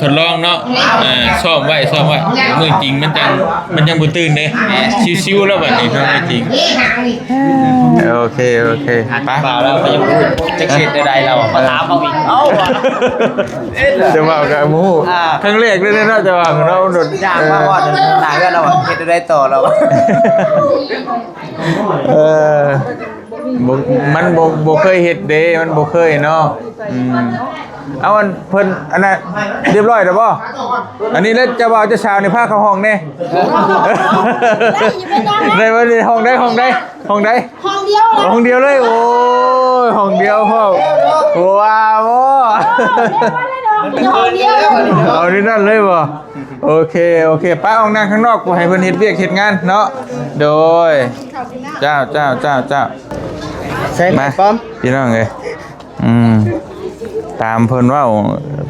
ທົດລອງເນາະ ເອີ ຊ້ອມໄວ້ ຊ້ອມໄວ້ ມື້ຈິງມັນຈັ່ງ ມັນຍັງບໍ່ຕື່ນເດ້ ຊິວໆ ແລ້ວບັດນີ້ ເມື່ອຈິງ. ໂອເຄ ໂອເຄ ໄປ ບ່າວລາວກໍຍັງບໍ່ຮູ້ຈັກເຮັດແນວໃດລາວ ມາຖາມເຮົາອີກ ເອົ້າ ເຈົ້າບ່າວກໍບໍ່ຮູ້ ອ່າ ຄັ້ງແລກເລີຍເນາະ ເຈົ້າບ່າວເນາະ ໂດນ ຍ່າງມາຮອດໜ້າເຮືອນລາວ ເຮັດແນວໃດຕໍ່ລາວ ເອີ ບໍ່ ມັນບໍ່ ບໍ່ເຄີຍເຮັດເດ້ ມັນບໍ່ເຄີຍເນາະ ອືມ ເອົາ ອັນເພິ່ນ ອັນນັ້ນ ຮຽບຮ້ອຍແລ້ວບໍ່? ອັນນີ້ແຫຼະ ເຈົ້າບ່າວເຈົ້າສາວນີ້ພາເຂົ້າຫ້ອງແດ່ ໄດ້ບໍ່ນີ້? ຫ້ອງໃດ? ຫ້ອງໃດ? ຫ້ອງໃດ? ຫ້ອງດຽວ ຫ້ອງດຽວເລີຍ ໂອ້ຍ ຫ້ອງດຽວພ້ອມ ບໍ່ວ່າບໍ່? ເອີ ດຽວກັນເລີຍດອກ ດຽວຫ້ອງດຽວ ເອົານີ້ນັ້ນເລີຍບໍ່? ໂອເຄ ໂອເຄ ໄປອອກນັ່ງຂ້າງນອກ ໃຫ້ເພິ່ນເຮັດວຽກເຮັດງານເນາະ ໂດຍ ເຈົ້າ ເຈົ້າ ເຈົ້າ ເຈົ້າ ໃສ່ ມາ ປ້ອມ ພີ່ນ້ອງເອີຍ ອືມ ຕາມເພິ່ນເວົ້າ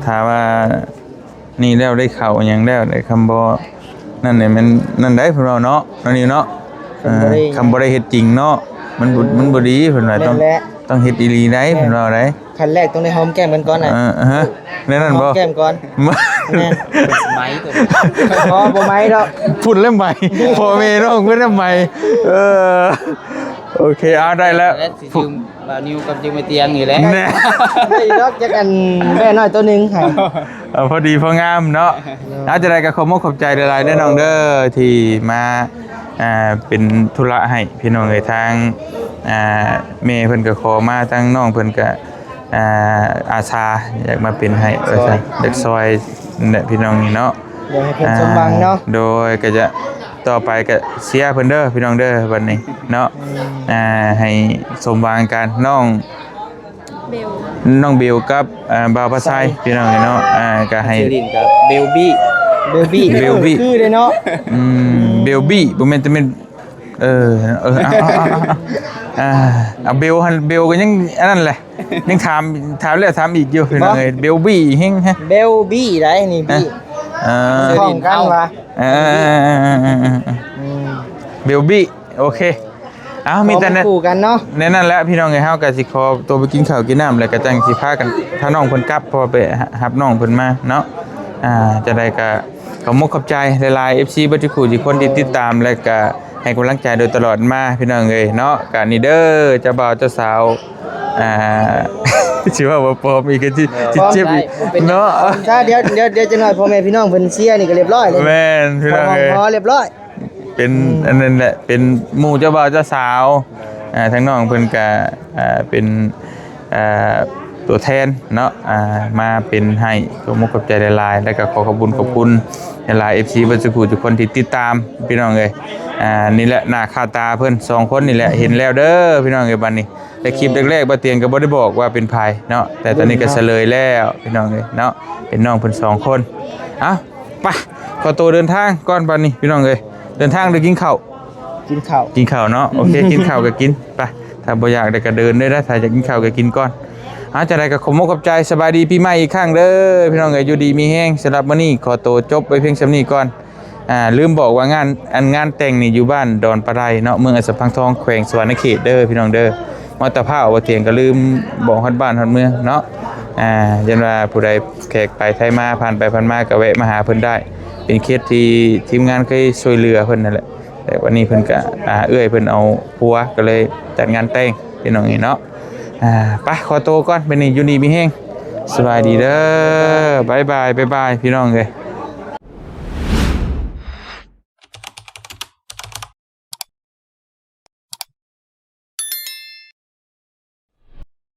ຖ້າວ່ານີ້ແລ້ວ ໄດ້ເຂົ້າຫຍັງແລ້ວ ໄດ້ຄຳບໍ່ ນັ້ນແຫຼະ ແມ່ນນັ້ນໃດ ເພິ່ນເວົ້າເນາະ ນ້ອງນິວເນາະ ຄັນບໍ່ໄດ້ ເອີ ຄັນບໍ່ໄດ້ເຮັດຈິງເນາະ ມັນບໍ່ ມັນບໍ່ດີ ເພິ່ນວ່າ ຕ້ອງ ແມ່ນແຫຼະ ຕ້ອງເຮັດອີ່ຫຼີໃດ ແມ່ນ ເພິ່ນເວົ້າໃດ ຂັ້ນແລກຕ້ອງໄດ້ຫອມແກ້ມກັນກ່ອນນະ ເອີ ເອີ ແນວນັ້ນບໍ່? ຫອມແມ່ນ ບໍ່ໄໝດອກ ພຸ້ນແລ້ວໄໝ ພໍ່ແມ່ນ້ອງເພິ່ນແລ້ວໄໝ ເອີ ໂອເຄ ເອົາ ໄດ້ແລ້ວ ຊິຢືມບ່າວນິວກັບຢືມໄອ້ຕຽງນີ້ແຫຼະ ແນ່ ໄດ້ດອກ ຈັກອັນ ແບ້ນ້ອຍໂຕໜຶ່ງໃຫ້ ເອົາ ພໍດີພໍງາມເນາະ ເອົາ ຈັ່ງໃດກໍຂອບມຸກຂອບໃຈຫຼາຍໆເດີນ້ອງເດີ ທີ່ມາ ອ່າ ເປັນທຸລະໃຫ້ພີ່ນ້ອງເອີຍ ທາງ ອ່າ ແມ່ເພິ່ນກໍຂໍມາ ທາງນ້ອງເພິ່ນກໍ ອ່າ ອາສາຢາກມາເປັນໃຫ້ ຊ່ອຍ ວ່າຊັ້ນ ຢາກຊ່ອຍນັ້ນແຫຼະພີ່ນ້ອງນີ້ເນາະ ຢາກໃຫ້ເພິ່ນ ອ່າ ສົມຫວັງເນາະ ໂດຍ ກໍຈະ ຕໍ່ໄປກໍເຊຍເພິ່ນເດີພີ່ນ້ອງເດີ ບັດນີ້ເນາະ ອືມ ອ່າ ໃຫ້ສົມຫວັງກັນ ນ້ອງ ເບວ ນ້ອງເບວກັບ ອ່າ ບ່າວພາໄຊ ພີ່ນ້ອງເນາະ ອ່າ ກໍໃຫ້ ຊື່ຫຼິ້ນກັບເບວບີ ເບວບີ ເບວບີ ຄືເດ້ເນາະ ອືມ ເບວບີ ບໍ່ແມ່ນ ແຕ່ແມ່ນ ເອີ ເອີ ເອົາ ເອົາ ເອົາ ເອົາ ອ່າ ເອົາ ເບວຫັ້ນ ເບວກໍຍັງອັນນັ້ນແຫຼະ ຍັງຖາມ ຖາມແລ້ວຖາມອີກຢູ່ ພີ່ນ້ອງເອີຍ ເບວບີເຮັງຮະ ເບວບີໄດ໋ນີ້ບີ ເອີ ຂອງກັນວ່າ ເອີ ເບວບີ ໂອເຄ ເອົາ ມີແຕ່ນັ້ນ ຂອງຄູ່ກັນເນາະ ແນວນັ້ນແຫຼະພີ່ນ້ອງເອີຍ ເຮົາກໍຊິຂໍຕົວໄປກິນເຂົ້າກິນນ້ຳ ແລ້ວກໍຈັ່ງຊິພາກັນ ພານ້ອງເພິ່ນກັບ ເພາະວ່າໄປຮັບນ້ອງເພິ່ນມາເນາະ ອ່າ ຈັ່ງໃດກໍຂອບມຸກຂອບໃຈຫຼາຍໆ ເອັຟຊີ ເບິດທຸກຜູ້ທຸກຄົນທີ່ຕິດຕາມ ແລະກະໃຫ້ກຳລັງໃຈໂດຍຕະຫຼອດມາ ພີ່ນ້ອງເອີຍເນາະ ກະນີ້ເດີ ເຈົ້າບ່າວເຈົ້າສາວ ອ່າ ຊິເວົ້າວ່າປອມອີກ ກໍຊິ ຊິເຈັບອີກເນາະ ຖ້າດຽວ ດຽວ ດຽວຈັກໜ້ອຍພໍ່ແມ່ພີ່ນ້ອງເພິ່ນເຊຍນີ້ກໍລຽບຮ້ອຍເລີຍ ແມ່ນ ພີ່ນ້ອງເອີຍ ຮຽບຮ້ອຍ ເປັນ ອືມ ອັນນັ້ນແຫຼະ ເປັນໝູ່ເຈົ້າບ່າວເຈົ້າສາວ ອ່າ ທາງນ້ອງເພິ່ນກະ ອ່າ ເປັນ ອ່າ ຕົວແທນເນາະ ອ່າ ມາເປັນໃຫ້ ຂອບມຸກຂອບໃຈຫຼາຍໆ ແລ້ວກໍຂໍຂອບຄຸນ ຂອບຄຸນຫຼາຍໆ ເອັຟຊີ ເບິດທຸກຜູ້ທຸກຄົນທີ່ຕິດຕາມ ພີ່ນ້ອງເອີຍ ອ່າ ນີ້ແຫຼະ ໜ້າຄ່າຕາເພິ່ນສອງຄົນນີ້ແຫຼະ ເຫັນແລ້ວເດີ ພີ່ນ້ອງເອີຍ ບັດນີ້ ແຕ່ຄລິບແລກໆ ບ່າວຕຽງກໍບໍ່ໄດ້ບອກວ່າເປັນໃຜເນາະ ແຕ່ຕອນນີ້ກໍສະເຫຼີຍແລ້ວ ພີ່ນ້ອງເອີຍເນາະ ເປັນນ້ອງເພິ່ນສອງຄົນ ເອົ້າ ໄປ ຂໍໂຕເດີນທາງກ່ອນບັດນີ້ ພີ່ນ້ອງເອີຍ ເດີນທາງຫຼືກິນເຂົ້າ? ກິນເຂົ້າ ກິນເຂົ້າເນາະ ໂອເຄ ກິນເຂົ້າກໍກິນ ໄປ ຖ້າບໍ່ຢາກໄດ້ກໍເດີນເດີ ຖ້າຢາກກິນເຂົ້າກໍກິນກ່ອນ ເອົາ ຈັ່ງໃດກໍຂອບມຸກຂອບໃຈ ສະບາຍດີປີໃໝ່ອີກຄັ້ງເດີ ພີ່ນ້ອງເອີຍ ຢູ່ດີມີແຮງ ສຳລັບມື້ນີ້ຂໍໂຕຈົບໄວ້ພຽງສ່ຳນີ້ກ່ອນ ອ່າ ລືມບອກວ່າງານ ອັນງານແຕ່ງນີ້ຢູ່ບ້ານດອນປາໄດເນາະ ເມືອງອາດສະພັງທອງ ແຂວງສະຫວັນນະເຂດເດີ ພີ່ນ້ອງເດີ ມາແຕ່ພ້າວ ບໍ່ຕຽງກໍລືມບອກຮອດບ້ານຮອດເມືອງເນາະ ອ່າ ຢ້ານວ່າຜູ້ໃດແຂກໄປໄທມາ ຜ່ານໄປຜ່ານມາກໍແວະມາຫາເພິ່ນໄດ້ ເປັນເຂດທີ່ທີມງານເຄີຍຊ່ວຍເຫຼືອເພິ່ນນັ້ນແຫຼະ ແຕ່ວັນນີ້ເພິ່ນກໍ ອ່າ ເອື້ອຍເພິ່ນເອົາຜົວ ກໍເລີຍຈັດງານແຕ່ງ ພີ່ນ້ອງເອີຍເນາະ ອ່າ ໄປ ຂໍໂຕກ່ອນ ບັດນີ້ຢູ່ດີມີແຮງ ສະບາຍດີເດີ ບາຍບາຍ ບາຍບາຍ ພີ່ນ້ອງເອີຍ.